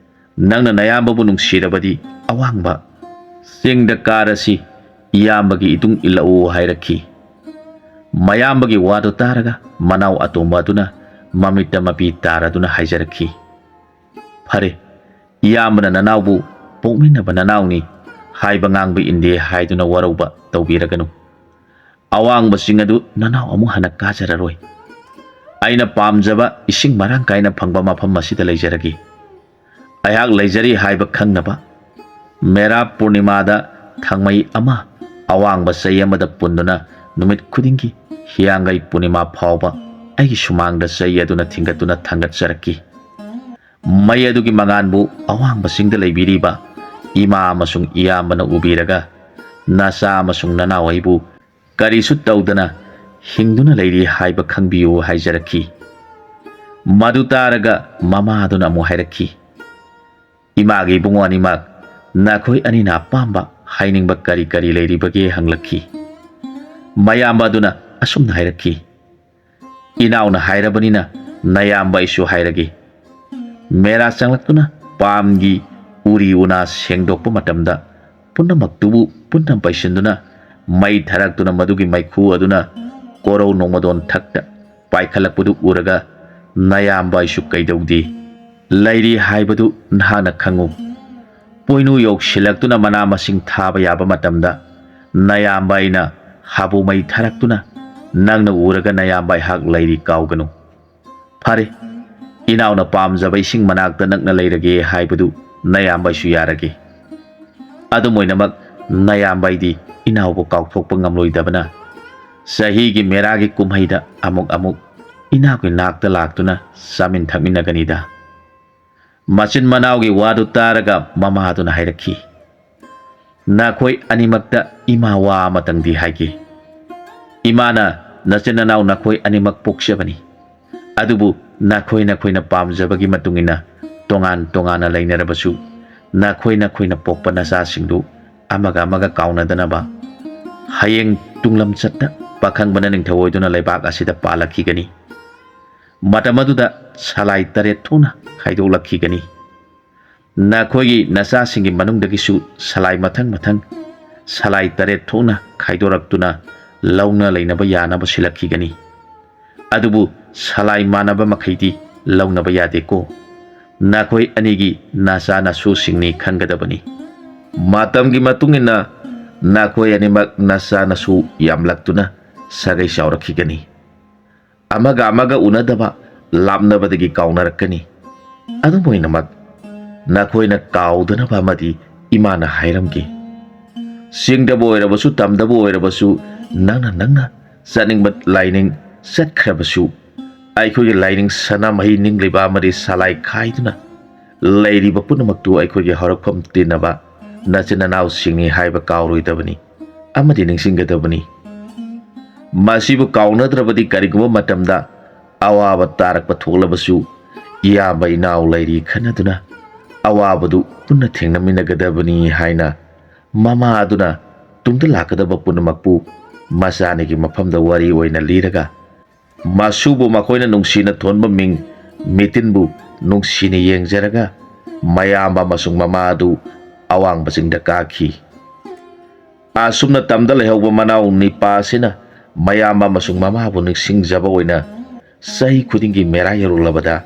ꯅꯪꯅ ꯅꯌꯥꯝꯕꯕꯨ ꯅꯨꯡꯁꯤꯔꯕꯗꯤ ꯑꯋꯥꯡꯕ ꯆꯤꯡꯗ ꯀꯥꯔꯁꯤ, ꯏꯌꯥꯝꯕꯒꯤ ꯏꯇꯨꯡ ꯏꯜꯂꯛꯎ ꯍꯥꯏꯔꯛꯈꯤ꯫ ꯃꯌꯥꯝꯕꯒꯤ ꯋꯥꯗꯨ ꯇꯥꯔꯒ ꯃꯅꯥꯎ ꯑꯇꯣꯝꯕ ꯑꯗꯨꯅ ꯃꯃꯤꯠꯇ ꯃꯄꯤ ꯇꯥꯔꯗꯨꯅ ꯍꯥꯏꯖꯔꯛꯈꯤ, "ꯐꯔꯦ, ꯏꯌꯥꯝꯕꯅ ꯅꯅꯥꯎꯕꯨ ꯄꯣꯛꯃꯤꯟꯅꯕ ꯅꯅꯥꯎꯅꯤ ꯍꯥꯏꯕ ꯉꯥꯡꯕ ꯏꯟꯗꯦ ꯍꯥꯏꯗꯨꯅ ꯋꯥꯔꯧꯕ ꯇꯧꯕꯤꯔꯒꯅꯨ꯫ ꯑꯋꯥꯡꯕ ꯆꯤꯡ ꯑꯗꯨ ꯅꯅꯥꯎ ꯑꯃꯨꯛ ꯍꯟꯅ ꯀꯥꯖꯔꯔꯣꯏ꯫ ꯑꯩꯅ ꯄꯥꯝꯖꯕ ꯏꯁꯤꯡ ꯃꯔꯥꯡ ꯀꯥꯏꯅ ꯐꯪꯕ ꯃꯐꯝ ꯑꯁꯤꯗ ꯂꯩꯖꯔꯒꯦ꯫ ꯑꯩꯍꯥꯛ ꯂꯩꯖꯔꯤ ꯍꯥꯏꯕ ꯈꯪꯅꯕ ꯃꯦꯔꯥ ꯄꯨꯔꯅꯤꯃꯥꯗ ꯊꯥꯡꯃꯩ ꯑꯃ ꯑꯋꯥꯡꯕ ꯆꯩ ꯑꯃꯗ ꯄꯨꯟꯗꯨꯅ ꯅꯨꯃꯤꯠ ꯈꯨꯗꯤꯡꯒꯤ ꯍꯤꯌꯥꯡꯒꯩ ꯄꯨꯔꯅꯤꯃꯥ ꯐꯥꯎꯕ ꯑꯩꯒꯤ ꯁꯨꯃꯥꯡꯗ ꯆꯩ ꯑꯗꯨꯅ ꯊꯤꯡꯒꯠꯇꯨꯅ ꯊꯥꯡꯒꯠꯆꯔꯛꯈꯤ꯫ ꯃꯩ ꯑꯗꯨꯒꯤ ꯃꯉꯥꯟꯕꯨ ꯑꯋꯥꯡꯕ ꯆꯤꯡꯗ ꯂꯩꯕꯤꯔꯤꯕ ꯏꯃꯥ ꯑꯃꯁꯨꯡ ꯏꯌꯥꯝꯕꯅ ꯎꯕꯤꯔꯒ, ꯅꯆꯥ ꯑꯃꯁꯨꯡ ꯅꯅꯥꯎ ꯑꯩꯕꯨ ꯀꯔꯤꯁꯨ ꯇꯧꯗꯅ ꯍꯤꯡꯗꯨꯅ ꯂꯩꯔꯤ ꯍꯥꯏꯕ ꯈꯪꯕꯤꯌꯨ" ꯍꯥꯏꯖꯔꯛꯈꯤ꯫ ꯃꯗꯨ ꯇꯥꯔꯒ ꯃꯃꯥꯗꯨꯅ ꯑꯃꯨꯛ ꯍꯥꯏꯔꯛꯈꯤ, "ꯏꯃꯥꯒꯤ ꯏꯕꯨꯡꯉꯣ ꯑꯅꯤꯃꯛ, ꯅꯈꯣꯏ ꯑꯅꯤꯅ ꯑꯄꯥꯝꯕ ꯍꯥꯏꯅꯤꯡꯕ ꯀꯔꯤ ꯀꯔꯤ ꯂꯩꯔꯤꯕꯒꯦ?" ꯍꯪꯂꯛꯈꯤ꯫ ꯃꯌꯥꯝꯕ ꯑꯗꯨꯅ ꯑꯁꯨꯝꯅ ꯍꯥꯏꯔꯛꯈꯤ, "ꯏꯅꯥꯎꯅ ꯍꯥꯏꯔꯕꯅꯤꯅ ꯅꯌꯥꯝꯕ ꯑꯩꯁꯨ ꯍꯥꯏꯔꯒꯦ꯫ ꯃꯦꯔꯥ ꯆꯪꯂꯛꯇꯨꯅ ꯄꯥꯝꯒꯤ ꯎꯔꯤ ꯎꯅꯥ ꯁꯦꯡꯗꯣꯛꯄ ꯃꯇꯝꯗ ꯄꯨꯝꯅꯃꯛꯇꯨꯕꯨ ꯄꯨꯟꯅ ꯄꯩꯁꯤꯟꯗꯨꯅ ꯃꯩ ꯊꯥꯔꯛꯇꯨꯅ ꯃꯗꯨꯒꯤ ꯃꯩꯈꯨ ꯑꯗꯨꯅ ꯀꯣꯔꯧ ꯅꯣꯡꯃꯗꯣꯟ ꯊꯛꯇ ꯄꯥꯏꯈꯠꯂꯛꯄꯗꯨ ꯎꯔꯒ ꯅꯌꯥꯝꯕ ꯑꯩꯁꯨ ꯀꯩꯗꯧꯗꯦ ꯂꯩꯔꯤ ꯍꯥꯏꯕꯗꯨ ꯅꯍꯥꯛꯅ ꯈꯪꯉꯨ꯫ ꯄꯣꯏꯅꯨ ꯌꯧꯁꯤꯜꯂꯛꯇꯨꯅ ꯃꯅꯥ ꯃꯁꯤꯡ ꯊꯥꯕ ꯌꯥꯕ ꯃꯇꯝꯗ ꯅꯌꯥꯝꯕ ꯑꯩꯅ ꯍꯥꯕꯨ ꯃꯩ ꯊꯥꯔꯛꯇꯨꯅ ꯅꯪꯅ ꯎꯔꯒ ꯅꯌꯥꯝꯕ ꯑꯩꯍꯥꯛ ꯂꯩꯔꯤ ꯀꯥꯎꯒꯅꯨ꯫ ꯐꯔꯦ, ꯏꯅꯥꯎꯅ ꯄꯥꯝꯖꯕ ꯏꯁꯤꯡ ꯃꯅꯥꯛꯇ ꯅꯛꯅ ꯂꯩꯔꯒꯦ ꯍꯥꯏꯕꯗꯨ ꯅꯌꯥꯝꯕꯩꯁꯨ ꯌꯥꯔꯒꯦ꯫ ꯑꯗꯨꯝ ꯑꯣꯏꯅꯃꯛ ꯅꯌꯥꯝꯕꯩꯗꯤ ꯏꯅꯥꯎꯕꯨ ꯀꯥꯎꯊꯣꯛꯄ ꯉꯝꯂꯣꯏꯗꯕꯅ ꯆꯍꯤꯒꯤ ꯃꯦꯔꯥꯒꯤ ꯀꯨꯝꯍꯩꯗ ꯑꯃꯨꯛ ꯑꯃꯨꯛ ꯏꯅꯥꯎꯒꯤ ꯅꯥꯛꯇ ꯂꯥꯛꯇꯨꯅ ꯆꯥꯃꯤꯟ ꯊꯛꯃꯤꯟꯅꯒꯅꯤꯗ꯫" ꯃꯆꯤꯟ ꯃꯅꯥꯎꯒꯤ ꯋꯥꯗꯨ ꯇꯥꯔꯒ ꯃꯃꯥꯗꯨꯅ ꯍꯥꯏꯔꯛꯈꯤ, ꯅꯈꯣꯏ ꯑꯅꯤꯃꯛꯇ ꯏꯃꯥ ꯋꯥ ꯑꯃꯇꯪꯗꯤ ꯍꯥꯏꯒꯦ꯫ ꯏꯃꯥꯅ ꯅꯆꯤꯟ ꯅꯅꯥꯎ ꯅꯈꯣꯏ ꯑꯅꯤꯃꯛ ꯄꯣꯛꯆꯕꯅꯤ꯫ ꯑꯗꯨꯕꯨ ꯅꯈꯣꯏ ꯅꯈꯣꯏꯅ ꯄꯥꯝꯖꯕꯒꯤ ꯃꯇꯨꯡ ꯏꯟꯅ ꯇꯣꯉꯥꯟ ꯇꯣꯉꯥꯟꯅ ꯂꯩꯅꯔꯕꯁꯨ, ꯅꯈꯣꯏ ꯅꯈꯣꯏꯅ ꯄꯣꯛꯄ ꯅꯆꯥꯁꯤꯡꯗꯨ ꯑꯃꯒ ꯑꯃꯒ ꯀꯥꯎꯅꯗꯅꯕ ꯍꯌꯦꯡ ꯇꯨꯡꯂꯝꯆꯠꯇ ꯄꯥꯈꯪꯕꯅ ꯅꯤꯡꯊꯧ ꯑꯣꯏꯗꯨꯅ ꯂꯩꯕꯥꯛ ꯑꯁꯤꯗ ꯄꯥꯜꯂꯛꯈꯤꯒꯅꯤ꯫ ꯃꯇꯝ ꯑꯗꯨꯗ ꯁꯂꯥꯏ ꯇꯔꯦꯠ ꯊꯣꯛꯅ ꯈꯥꯏꯗꯣꯛꯂꯛꯈꯤꯒꯅꯤ꯫ ꯅꯈꯣꯏꯒꯤ ꯅꯆꯥꯁꯤꯡꯒꯤ ꯃꯅꯨꯡꯗꯒꯤꯁꯨ ꯁꯂꯥꯏ ꯃꯊꯪ ꯃꯊꯪ ꯁꯂꯥꯏ ꯇꯔꯦꯠ ꯊꯣꯛꯅ ꯈꯥꯏꯗꯣꯔꯛꯇꯨꯅ ꯂꯧꯅ ꯂꯩꯅꯕ ꯌꯥꯅꯕ ꯁꯤꯜꯂꯛꯈꯤꯒꯅꯤ꯫ ꯑꯗꯨꯕꯨ ꯁꯂꯥꯏ ꯃꯥꯟꯅꯕ ꯃꯈꯩꯗꯤ ꯂꯧꯅꯕ ꯌꯥꯗꯦꯀꯣ꯫ ꯅꯈꯣꯏ ꯑꯅꯤꯒꯤ ꯅꯆꯥ ꯅꯁꯨꯁꯤꯡꯅꯤ ꯈꯪꯒꯗꯕꯅꯤ꯫ ꯃꯇꯝꯒꯤ ꯃꯇꯨꯡ ꯏꯟꯅ ꯅꯈꯣꯏ ꯑꯅꯤꯃꯛ ꯅꯆꯥ ꯅꯁꯨ ꯌꯥꯝꯂꯛꯇꯨꯅ ꯁꯥꯒꯩ ꯆꯥꯎꯔꯛꯈꯤꯒꯅꯤ꯫ ꯑꯃꯒ ꯑꯃꯒ ꯎꯅꯗꯕ, ꯂꯥꯞꯅꯕꯗꯒꯤ ꯀꯥꯎꯅꯔꯛꯀꯅꯤ꯫ ꯑꯗꯨꯝ ꯑꯣꯏꯅꯃꯛ, ꯅꯈꯣꯏꯅ ꯀꯥꯎꯗꯅꯕ ꯑꯃꯗꯤ ꯏꯃꯥꯅ ꯍꯥꯏꯔꯝꯒꯦ꯫ ꯆꯤꯡꯗꯕꯨ ꯑꯣꯏꯔꯕꯁꯨ, ꯇꯝꯗꯕꯨ ꯑꯣꯏꯔꯕꯁꯨ, ꯅꯪꯅ ꯅꯪꯅ ꯆꯠꯅꯤꯡꯕ ꯂꯥꯏꯅꯤꯡ ꯆꯠꯈ꯭ꯔꯕꯁꯨ, ꯑꯩꯈꯣꯏꯒꯤ ꯂꯥꯏꯅꯤꯡ ꯁꯅꯥꯃꯍꯤ ꯅꯤꯡꯂꯤꯕ ꯑꯃꯗꯤ ꯁꯂꯥꯏ ꯈꯥꯏꯗꯨꯅ ꯂꯩꯔꯤꯕ ꯄꯨꯝꯅꯃꯛꯇꯨ ꯑꯩꯈꯣꯏꯒꯤ ꯍꯧꯔꯛꯐꯝ ꯇꯤꯟꯅꯕ ꯅꯆꯤꯟ ꯅꯅꯥꯎꯁꯤꯡꯅꯤ ꯍꯥꯏꯕ ꯀꯥꯎꯔꯣꯏꯗꯕꯅꯤ ꯑꯃꯗꯤ ꯅꯤꯡꯁꯤꯡꯒꯗꯕꯅꯤ꯫ ꯃꯁꯤꯕꯨ ꯀꯥꯎꯅꯗ꯭ꯔꯕꯗꯤ ꯀꯔꯤꯒꯨꯝꯕ ꯃꯇꯝꯗ ꯑꯋꯥꯕ ꯇꯥꯔꯛꯄ ꯊꯣꯛꯂꯕꯁꯨ, ꯏꯌꯥꯝꯕ ꯏꯅꯥꯎ ꯂꯩꯔꯤ ꯈꯟꯅꯗꯨꯅ ꯑꯋꯥꯕꯗꯨ ꯄꯨꯟꯅ ꯊꯦꯡꯅꯃꯤꯟꯅꯒꯗꯕꯅꯤ ꯍꯥꯏꯅ ꯃꯃꯥ ꯑꯗꯨꯅ ꯇꯨꯡꯗ ꯂꯥꯛꯀꯗꯕ ꯄꯨꯝꯅꯃꯛꯄꯨ ꯃꯆꯥꯅꯤꯒꯤ ꯃꯐꯝꯗ ꯋꯥꯔꯤ ꯑꯣꯏꯅ ꯂꯤꯔꯒ, ꯃꯁꯨꯕꯨ ꯃꯈꯣꯏꯅ ꯅꯨꯡꯁꯤꯅ ꯊꯣꯟꯕ ꯃꯤꯡ ꯃꯤꯇꯤꯟꯕꯨ ꯅꯨꯡꯁꯤꯅ ꯌꯦꯡꯖꯔꯒ, ꯃꯌꯥꯝꯕ ꯑꯃꯁꯨꯡ ꯃꯃꯥ ꯑꯗꯨ ꯑꯋꯥꯡꯕ ꯆꯤꯡꯗ ꯀꯥꯈꯤ꯫ ꯑꯁꯨꯝꯅ ꯇꯝꯗ ꯂꯩꯍꯧꯕ ꯃꯅꯥꯎ ꯅꯤꯄꯥ ꯑꯁꯤꯅ ꯃꯌꯥꯝꯕ ꯑꯃꯁꯨꯡ ꯃꯃꯥꯕꯨ ꯅꯤꯡꯁꯤꯡꯖꯕ ꯑꯣꯏꯅ ꯆꯍꯤ ꯈꯨꯗꯤꯡꯒꯤ ꯃꯦꯔꯥ ꯌꯧꯔꯛꯂꯕꯗ,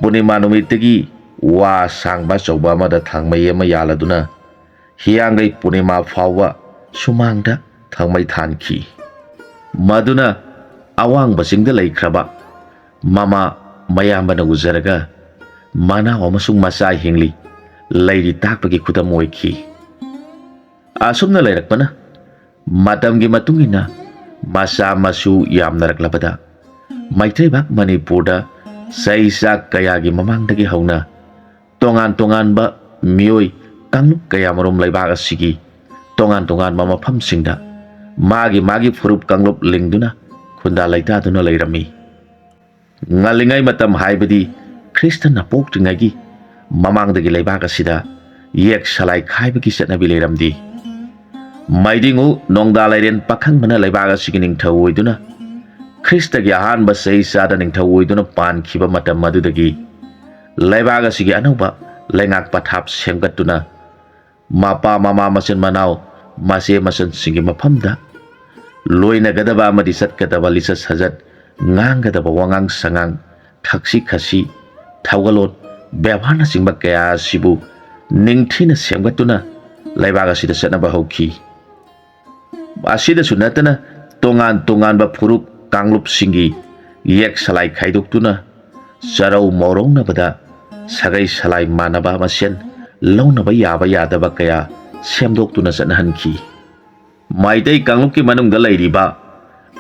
ꯄꯨꯔꯅꯤꯃꯥ ꯅꯨꯃꯤꯠꯇꯒꯤ ꯋꯥ ꯑꯁꯥꯡꯕ ꯑꯆꯧꯕ ꯑꯃꯗ ꯊꯥꯡꯃꯩ ꯑꯃ ꯌꯥꯜꯂꯗꯨꯅ ꯍꯤꯌꯥꯡꯒꯩ ꯄꯨꯔꯅꯤꯃꯥ ꯐꯥꯎꯕ ꯁꯨꯃꯥꯡꯗ ꯊꯥꯡꯃꯩ ꯊꯥꯟꯈꯤ꯫ ꯃꯗꯨꯅ ꯑꯋꯥꯡꯕ ꯆꯤꯡꯗ ꯂꯩꯈ꯭ꯔꯕ ꯃꯃꯥ ꯃꯌꯥꯝꯕꯅ ꯎꯖꯔꯒ, ꯃꯅꯥꯎ ꯑꯃꯁꯨꯡ ꯃꯆꯥ ꯍꯤꯡꯂꯤ ꯂꯩꯔꯤ ꯇꯥꯛꯄꯒꯤ ꯈꯨꯗꯝ ꯑꯣꯏꯈꯤ꯫ ꯑꯁꯨꯝꯅ ꯂꯩꯔꯛꯄꯅ ꯃꯇꯝꯒꯤ ꯃꯇꯨꯡ ꯏꯟꯅ ꯃꯆꯥ ꯃꯁꯨ ꯌꯥꯝꯅꯔꯛꯂꯕꯗ, ꯃꯩꯇꯩꯕꯥꯛ ꯃꯅꯤꯄꯨꯔꯗ ꯆꯍꯤ ꯆꯥꯛ ꯀꯌꯥꯒꯤ ꯃꯃꯥꯡꯗꯒꯤ ꯍꯧꯅ ꯇꯣꯉꯥꯟ ꯇꯣꯉꯥꯟꯕ ꯃꯤꯑꯣꯏ ꯀꯥꯡꯂꯨꯞ ꯀꯌꯥꯃꯔꯨꯝ ꯂꯩꯕꯥꯛ ꯑꯁꯤꯒꯤ ꯇꯣꯉꯥꯟ ꯇꯣꯉꯥꯟꯕ ꯃꯐꯝꯁꯤꯡꯗ ꯃꯥꯒꯤ ꯃꯥꯒꯤ ꯐꯨꯔꯨꯞ ꯀꯥꯡꯂꯨꯞ ꯂꯤꯡꯗꯨꯅ ꯈꯨꯟꯗꯥ ꯂꯩꯇꯥꯗꯨꯅ ꯂꯩꯔꯝꯃꯤ꯫ ꯉꯜꯂꯤꯉꯩ ꯃꯇꯝ ꯍꯥꯏꯕꯗꯤ ꯈ꯭ꯔꯤꯁꯇꯅ ꯄꯣꯛꯇ꯭ꯔꯤꯉꯩꯒꯤ ꯃꯃꯥꯡꯗꯒꯤ ꯂꯩꯕꯥꯛ ꯑꯁꯤꯗ ꯌꯦꯛ ꯁꯂꯥꯏ ꯈꯥꯏꯕꯒꯤ ꯆꯠꯅꯕꯤ ꯂꯩꯔꯝꯗꯦ꯫ ꯃꯩꯗꯤꯡꯉꯨ ꯅꯣꯡꯗꯥ ꯂꯥꯏꯔꯦꯟ ꯄꯥꯈꯪꯕꯅ ꯂꯩꯕꯥꯛ ꯑꯁꯤꯒꯤ ꯅꯤꯡꯊꯧ ꯑꯣꯏꯗꯨꯅ ꯈ꯭ꯔꯤꯁꯇꯒꯤ ꯑꯍꯥꯟꯕ ꯆꯍꯤ ꯆꯥꯗ ꯅꯤꯡꯊꯧ ꯑꯣꯏꯗꯨꯅ ꯄꯥꯟꯈꯤꯕ ꯃꯇꯝ ꯑꯗꯨꯗꯒꯤ ꯂꯩꯕꯥꯛ ꯑꯁꯤꯒꯤ ꯑꯅꯧꯕ ꯂꯩꯉꯥꯛ ꯄꯊꯥꯞ ꯁꯦꯝꯒꯠꯇꯨꯅ ꯃꯄꯥ ꯃꯃꯥ ꯃꯆꯤꯟ ꯃꯅꯥꯎ ꯃꯆꯦ ꯃꯆꯟꯁꯤꯡꯒꯤ ꯃꯐꯝꯗ ꯂꯣꯏꯅꯒꯗꯕ ꯑꯃꯗꯤ ꯆꯠꯀꯗꯕ ꯂꯤꯆꯠ ꯁꯥꯖꯠ, ꯉꯥꯡꯒꯗꯕ ꯋꯥꯉꯥꯡ ꯁꯉꯥꯡ, ꯊꯛꯁꯤ ꯈꯥꯁꯤ, ꯊꯧꯒꯜꯂꯣꯟ, ꯕꯦꯕꯥꯔꯅꯆꯤꯡꯕ ꯀꯌꯥ ꯑꯁꯤꯕꯨ ꯅꯤꯡꯊꯤꯅ ꯁꯦꯝꯒꯠꯇꯨꯅ ꯂꯩꯕꯥꯛ ꯑꯁꯤꯗ ꯆꯠꯅꯕ ꯍꯧꯈꯤ꯫ ꯑꯁꯤꯗꯁꯨ ꯅꯠꯇꯅ ꯇꯣꯉꯥꯟ ꯇꯣꯉꯥꯟꯕ ꯐꯨꯔꯨꯞ ꯀꯥꯡꯂꯨꯞꯁꯤꯡꯒꯤ ꯌꯦꯛ ꯁꯂꯥꯏ ꯈꯥꯏꯗꯣꯛꯇꯨꯅ ꯆꯔꯧ ꯃꯧꯔꯧꯅꯕꯗ ꯁꯥꯒꯩ ꯁꯂꯥꯏ ꯃꯥꯟꯅꯕ ꯃꯁꯦꯟ ꯂꯧꯅꯕ ꯌꯥꯕ ꯌꯥꯗꯕ ꯀꯌꯥ ꯁꯦꯝꯗꯣꯛꯇꯨꯅ ꯆꯠꯅꯍꯟꯈꯤ꯫ ꯃꯩꯇꯩ ꯀꯥꯡꯂꯨꯞꯀꯤ ꯃꯅꯨꯡꯗ ꯂꯩꯔꯤꯕ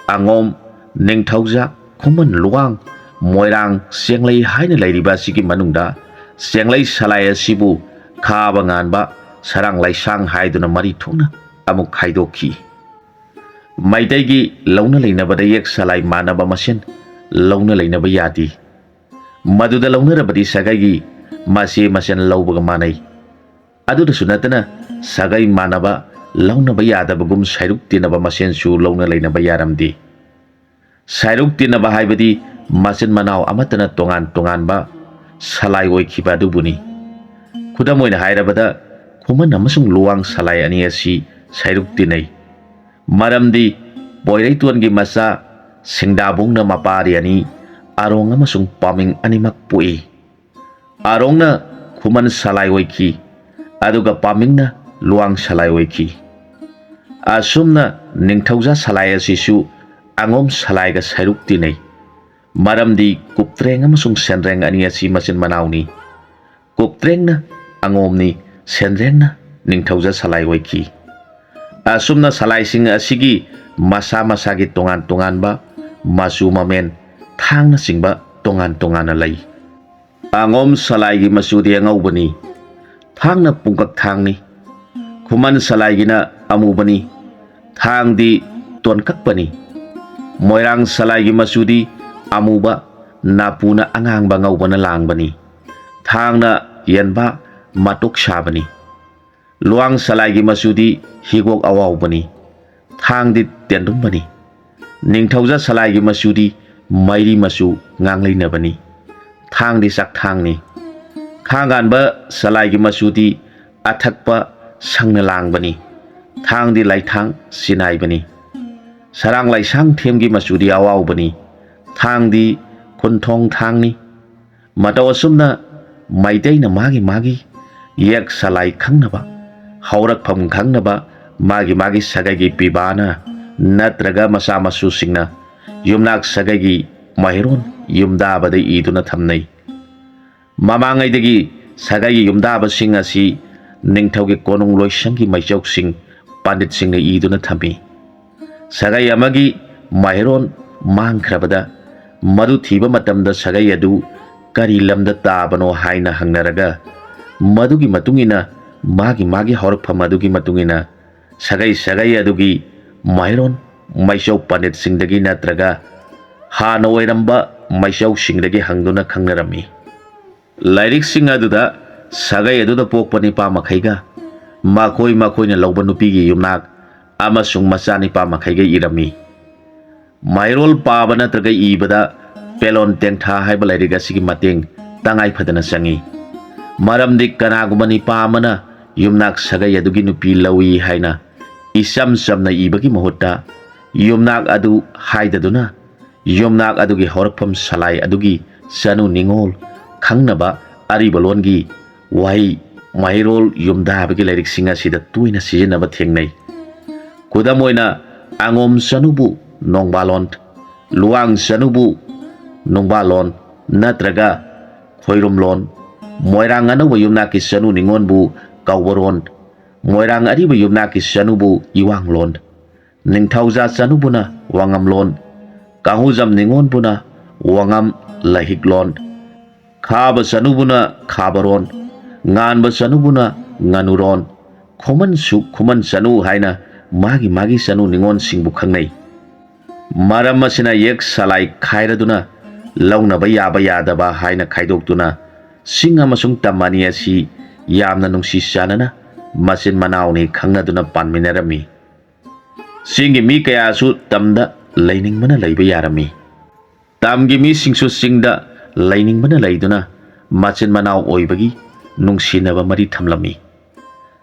ꯑꯉꯣꯝ, ꯅꯤꯡꯊꯧꯖꯥ, ꯈꯨꯃꯟ ꯂꯨꯋꯥꯡ, ꯃꯣꯏꯔꯥꯡ, ꯆꯦꯡꯂꯩ ꯍꯥꯏꯅ ꯂꯩꯔꯤꯕ ꯑꯁꯤꯒꯤ ꯃꯅꯨꯡꯗ ꯆꯦꯡꯂꯩ ꯁꯂꯥꯏ ꯑꯁꯤꯕꯨ ꯈꯥꯕ ꯉꯥꯟꯕ, ꯁꯔꯥꯡ ꯂꯩꯁꯥꯡ ꯍꯥꯏꯗꯨꯅ ꯃꯔꯤ ꯊꯣꯛꯅ ꯑꯃꯨꯛ ꯈꯥꯏꯗꯣꯛꯈꯤ꯫ ꯃꯩꯇꯩꯒꯤ ꯂꯧꯅ ꯂꯩꯅꯕꯗ ꯌꯦꯛ ꯁꯂꯥꯏ ꯃꯥꯟꯅꯕ ꯃꯁꯦꯟ ꯂꯧꯅ ꯂꯩꯅꯕ ꯌꯥꯗꯦ꯫ ꯃꯗꯨꯗ ꯂꯧꯅꯔꯕꯗꯤ ꯁꯥꯒꯩꯒꯤ ꯃꯆꯦ ꯃꯆꯟ ꯂꯧꯕꯒ ꯃꯥꯟꯅꯩ꯫ ꯑꯗꯨꯗꯁꯨ ꯅꯠꯇꯅ ꯁꯥꯒꯩ ꯃꯥꯟꯅꯕ ꯂꯧꯅꯕ ꯌꯥꯗꯕꯒꯨꯝ ꯁꯥꯏꯔꯨꯛ ꯇꯤꯟꯅꯕ ꯃꯁꯦꯟꯁꯨ ꯂꯧꯅ ꯂꯩꯅꯕ ꯌꯥꯔꯝꯗꯦ꯫ ꯁꯥꯏꯔꯨꯛ ꯇꯤꯟꯅꯕ ꯍꯥꯏꯕꯗꯤ ꯃꯆꯤꯟ ꯃꯅꯥꯎ ꯑꯃꯠꯇꯅ ꯇꯣꯉꯥꯟ ꯇꯣꯉꯥꯟꯕ ꯁꯂꯥꯏ ꯑꯣꯏꯈꯤꯕ ꯑꯗꯨꯕꯨꯅꯤ꯫ ꯈꯨꯗꯝ ꯑꯣꯏꯅ ꯍꯥꯏꯔꯕꯗ, ꯈꯨꯃꯟ ꯑꯃꯁꯨꯡ ꯂꯨꯋꯥꯡ ꯁꯂꯥꯏ ꯑꯅꯤ ꯑꯁꯤ ꯁꯥꯏꯔꯨꯛ ꯇꯤꯟꯅꯩ꯫ ꯃꯔꯝꯗꯤ ꯄꯣꯏꯔꯩꯇꯣꯟꯒꯤ ꯃꯆꯥ ꯁꯤꯡꯗꯥꯕꯨꯡꯅ ꯃꯄꯥꯔꯤ ꯑꯅꯤ, ꯑꯔꯣꯡ ꯑꯃꯁꯨꯡ ꯄꯥꯃꯤꯡ ꯑꯅꯤꯃꯛ ꯄꯣꯛꯏ꯫ ꯑꯔꯣꯡꯅ ꯈꯨꯃꯟ ꯁꯂꯥꯏ ꯑꯣꯏꯈꯤ, ꯑꯗꯨꯒ ꯄꯥꯃꯤꯡꯅ ꯂꯨꯋꯥꯡ ꯁꯂꯥꯏ ꯑꯣꯏꯈꯤ꯫ ꯑꯁꯨꯝꯅ ꯅꯤꯡꯊꯧꯖꯥ ꯁꯂꯥꯏ ꯑꯁꯤꯁꯨ ꯑꯉꯣꯝ ꯁꯂꯥꯏꯒ ꯁꯥꯏꯔꯨꯛ ꯇꯤꯟꯅꯩ꯫ ꯃꯔꯝꯗꯤ ꯀꯨꯞꯇ꯭ꯔꯦꯡ ꯑꯃꯁꯨꯡ ꯁꯦꯟꯗ꯭ꯔꯦꯡ ꯑꯅꯤ ꯑꯁꯤ ꯃꯆꯤꯟ ꯃꯅꯥꯎꯅꯤ꯫ ꯀꯨꯞꯇ꯭ꯔꯦꯡꯅ ꯑꯉꯣꯝꯅꯤ, ꯁꯦꯟꯗ꯭ꯔꯦꯡꯅ ꯅꯤꯡꯊꯧꯖꯥ ꯁꯂꯥꯏ ꯑꯣꯏꯈꯤ꯫ ꯑꯁꯨꯝꯅ ꯁꯂꯥꯏꯁꯤꯡ ꯑꯁꯤꯒꯤ ꯃꯁꯥ ꯃꯁꯥꯒꯤ ꯇꯣꯉꯥꯟ ꯇꯣꯉꯥꯟꯕ ꯃꯆꯨ ꯃꯃꯦꯟ, ꯊꯥꯡꯅꯆꯤꯡꯕ ꯇꯣꯉꯥꯟ ꯇꯣꯉꯥꯟꯅ ꯂꯩ꯫ ꯑꯉꯣꯝ ꯁꯂꯥꯏꯒꯤ ꯃꯆꯨꯗꯤ ꯑꯉꯧꯕꯅꯤ꯫ ꯊꯥꯡꯅ ꯄꯨꯡꯀꯛ ꯊꯥꯡꯅꯤ꯫ ꯈꯨꯃꯟ ꯁꯂꯥꯏꯒꯤꯅ ꯑꯃꯨꯕꯅꯤ꯫ ꯊꯥꯡꯗꯤ ꯇꯣꯟꯀꯛꯄꯅꯤ꯫ ꯃꯣꯏꯔꯥꯡ ꯁꯂꯥꯏꯒꯤ ꯃꯆꯨꯗꯤ ꯑꯃꯨꯕ, ꯅꯥꯄꯨꯅ ꯑꯉꯥꯡꯕ ꯉꯧꯕꯅ ꯂꯥꯡꯕꯅꯤ꯫ ꯊꯥꯡꯅ ꯌꯦꯟꯕ ꯃꯇꯣꯛ ꯁꯥꯕꯅꯤ꯫ ꯂꯨꯋꯥꯡ ꯁꯂꯥꯏꯒꯤ ꯃꯆꯨꯗꯤ ꯍꯤꯒꯣꯛ ꯑꯋꯥꯎꯕꯅꯤ꯫ ꯊꯥꯡꯗꯤ ꯇꯦꯟꯗꯨꯝꯕꯅꯤ꯫ ꯅꯤꯡꯊꯧꯖꯥ ꯁꯂꯥꯏꯒꯤ ꯃꯆꯨꯗꯤ ꯃꯩꯔꯤ ꯃꯆꯨ ꯉꯥꯡꯂꯩꯅꯕꯅꯤ꯫ ꯊꯥꯡꯗꯤ ꯆꯥꯛꯊꯥꯡꯅꯤ꯫ ꯈꯥꯡꯒꯥꯟꯕ ꯁꯂꯥꯏꯒꯤ ꯃꯆꯨꯗꯤ ꯑꯊꯛꯄ ꯁꯪꯅ ꯂꯥꯡꯕꯅꯤ꯫ ꯊꯥꯡꯗꯤ ꯂꯥꯏꯊꯥꯡ ꯆꯤꯅꯥꯏꯕꯅꯤ꯫ ꯁꯔꯥꯡ ꯂꯥꯏꯁꯥꯡ ꯊꯦꯝꯒꯤ ꯃꯆꯨꯗꯤ ꯑꯋꯥꯎꯕꯅꯤ꯫ ꯊꯥꯡꯗꯤ ꯈꯨꯟꯊꯣꯡ ꯊꯥꯡꯅꯤ꯫ ꯃꯇꯧ ꯑꯁꯨꯝꯅ ꯃꯩꯇꯩꯅ ꯃꯥꯒꯤ ꯃꯥꯒꯤ ꯌꯦꯛ ꯁꯂꯥꯏ ꯈꯪꯅꯕ, ꯍꯧꯔꯛꯐꯝ ꯈꯪꯅꯕ, ꯃꯥꯒꯤ ꯃꯥꯒꯤ ꯁꯥꯒꯩꯒꯤ ꯄꯤꯕꯥꯅ ꯅꯠꯇ꯭ꯔꯒ ꯃꯆꯥ ꯃꯁꯨꯁꯤꯡꯅ ꯌꯨꯝꯅꯥꯛ ꯁꯥꯒꯩꯒꯤ ꯃꯍꯩꯔꯣꯟ ꯌꯨꯝꯗꯥꯕꯗ ꯏꯗꯨꯅ ꯊꯝꯅꯩ꯫ ꯃꯃꯥꯡꯉꯩꯗꯒꯤ ꯁꯥꯒꯩꯒꯤ ꯌꯨꯝꯗꯥꯕꯁꯤꯡ ꯑꯁꯤ ꯅꯤꯡꯊꯧꯒꯤ ꯀꯣꯅꯨꯡ ꯂꯣꯏꯁꯪꯒꯤ ꯃꯩꯆꯧꯁꯤꯡ, ꯄꯟꯗꯤꯠꯁꯤꯡꯅ ꯏꯗꯨꯅ ꯊꯝꯃꯤ꯫ ꯁꯥꯒꯩ ꯑꯃꯒꯤ ꯃꯍꯩꯔꯣꯟ ꯃꯥꯡꯈ꯭ꯔꯕꯗ, ꯃꯗꯨ ꯊꯤꯕ ꯃꯇꯝꯗ ꯁꯥꯒꯩ ꯑꯗꯨ ꯀꯔꯤ ꯂꯝꯗ ꯇꯥꯕꯅꯣ ꯍꯥꯏꯅ ꯍꯪꯅꯔꯒ, ꯃꯗꯨꯒꯤ ꯃꯇꯨꯡ ꯏꯟꯅ ꯃꯥꯒꯤ ꯃꯥꯒꯤ ꯍꯧꯔꯛꯐꯝ ꯑꯗꯨꯒꯤ ꯃꯇꯨꯡ ꯏꯟꯅ ꯁꯥꯒꯩ ꯁꯥꯒꯩ ꯑꯗꯨꯒꯤ ꯃꯍꯩꯔꯣꯟ ꯃꯩꯆꯧ ꯄꯟꯗꯤꯠꯁꯤꯡꯗꯒꯤ ꯅꯠꯇ꯭ꯔꯒ ꯍꯥꯟꯅ ꯑꯣꯏꯔꯝꯕ ꯃꯩꯆꯧꯁꯤꯡꯗꯒꯤ ꯍꯪꯗꯨꯅ ꯈꯪꯅꯔꯝꯃꯤ꯫ ꯂꯥꯏꯔꯤꯛꯁꯤꯡ ꯑꯗꯨꯗ ꯁꯥꯒꯩ ꯑꯗꯨꯗ ꯄꯣꯛꯄ ꯅꯤꯄꯥ ꯃꯈꯩꯒ, ꯃꯈꯣꯏ ꯃꯈꯣꯏꯅ ꯂꯧꯕ ꯅꯨꯄꯤꯒꯤ ꯌꯨꯝꯅꯥꯛ ꯑꯃꯁꯨꯡ ꯃꯆꯥꯅꯤꯄꯥ ꯃꯈꯩꯒ ꯏꯔꯝꯃꯤ꯫ ꯃꯍꯩꯔꯣꯜ ꯄꯥꯕ ꯅꯠꯇ꯭ꯔꯒ ꯏꯕꯗ ꯄꯦꯂꯣꯟ ꯇꯦꯡꯊꯥ ꯍꯥꯏꯕ ꯂꯥꯏꯔꯤꯛ ꯑꯁꯤꯒꯤ ꯃꯇꯦꯡ ꯇꯉꯥꯏ ꯐꯗꯅ ꯆꯪꯏ꯫ ꯃꯔꯝꯗꯤ ꯀꯅꯥꯒꯨꯝꯕ ꯅꯤꯄꯥ ꯑꯃꯅ ꯌꯨꯝꯅꯥꯛ ꯁꯥꯒꯩ ꯑꯗꯨꯒꯤ ꯅꯨꯄꯤ ꯂꯧꯏ ꯍꯥꯏꯅ ꯏꯆꯝ ꯆꯝꯅ ꯏꯕꯒꯤ ꯃꯍꯨꯠꯇ, ꯌꯨꯝꯅꯥꯛ ꯑꯗꯨ ꯍꯥꯏꯗꯗꯨꯅ, ꯌꯨꯝꯅꯥꯛ ꯑꯗꯨꯒꯤ ꯍꯧꯔꯛꯐꯝ ꯁꯂꯥꯏ ꯑꯗꯨꯒꯤ ꯆꯅꯨ ꯅꯤꯉꯣꯜ ꯈꯪꯅꯕ ꯑꯔꯤꯕ ꯂꯣꯟꯒꯤ ꯋꯥꯍꯩ ꯃꯍꯩꯔꯣꯜ ꯌꯨꯝꯗꯥꯕꯒꯤ ꯂꯥꯏꯔꯤꯛꯁꯤꯡ ꯑꯁꯤꯗ ꯇꯣꯏꯅ ꯁꯤꯖꯤꯟꯅꯕ ꯊꯦꯡꯅꯩ꯫ ꯈꯨꯗꯝ ꯑꯣꯏꯅ, ꯑꯉꯣꯝ ꯆꯅꯨꯕꯨ ꯅꯣꯡꯕꯥꯂꯣꯟ, ꯂꯨꯋꯥꯡ ꯆꯅꯨꯕꯨ ꯅꯨꯡꯕꯥꯂꯣꯟ ꯅꯠꯇ꯭ꯔꯒ ꯈꯣꯏꯔꯨꯝꯂꯣꯟ, ꯃꯣꯏꯔꯥꯡ ꯑꯅꯧꯕ ꯌꯨꯝꯅꯥꯛꯀꯤ ꯆꯅꯨ ꯅꯤꯉꯣꯟꯕꯨ ꯀꯧꯕꯔꯣꯟ, ꯃꯣꯏꯔꯥꯡ ꯑꯔꯤꯕ ꯌꯨꯝꯅꯥꯛꯀꯤ ꯆꯅꯨꯕꯨ ꯏꯋꯥꯡꯂꯣꯟ, ꯅꯤꯡꯊꯧꯖꯥ ꯆꯅꯨꯕꯨꯅ ꯋꯥꯉꯝꯂꯣꯟ, ꯀꯥꯡꯍꯨꯖꯝ ꯅꯤꯉꯣꯟꯕꯨꯅ ꯋꯥꯉꯝ ꯂꯩꯍꯤꯛꯂꯣꯟ, ꯈꯥꯕ ꯆꯅꯨꯕꯨꯅ ꯈꯥꯕꯔꯣꯟ, ꯉꯥꯟꯕ ꯆꯅꯨꯕꯨꯅ ꯉꯥꯅꯨꯔꯣꯟ, ꯈꯨꯃꯟꯁꯨ ꯈꯨꯃꯟ ꯆꯅꯨ ꯍꯥꯏꯅ ꯃꯥꯒꯤ ꯃꯥꯒꯤ ꯆꯅꯨ ꯅꯤꯉꯣꯜꯁꯤꯡꯕꯨ ꯈꯪꯅꯩ꯫ ꯃꯔꯝ ꯑꯁꯤꯅ ꯌꯦꯛ ꯁꯂꯥꯏ ꯈꯥꯏꯔꯗꯨꯅ ꯂꯧꯅꯕ ꯌꯥꯕ ꯌꯥꯗꯕ ꯍꯥꯏꯅ ꯈꯥꯏꯗꯣꯛꯇꯨꯅ ꯆꯤꯡ ꯑꯃꯁꯨꯡ ꯇꯝ ꯑꯅꯤ ꯑꯁꯤ ꯌꯥꯝꯅ ꯅꯨꯡꯁꯤ ꯆꯥꯟꯅꯅ ꯃꯆꯤꯟ ꯃꯅꯥꯎꯅꯤ ꯈꯪꯅꯗꯨꯅ ꯄꯥꯟꯃꯤꯟꯅꯔꯝꯃꯤ꯫ ꯆꯤꯡꯒꯤ ꯃꯤ ꯀꯌꯥꯁꯨ ꯇꯝꯗ ꯂꯩꯅꯤꯡꯕꯅ ꯂꯩꯕ ꯌꯥꯔꯝꯃꯤ꯫ ꯇꯝꯒꯤ ꯃꯤꯁꯤꯡꯁꯨ ꯆꯤꯡꯗ ꯂꯩꯅꯤꯡꯕꯅ ꯂꯩꯗꯨꯅ ꯃꯆꯤꯟ ꯃꯅꯥꯎ ꯑꯣꯏꯕꯒꯤ ꯅꯨꯡꯁꯤꯅꯕ ꯃꯔꯤ ꯊꯝꯂꯝꯃꯤ꯫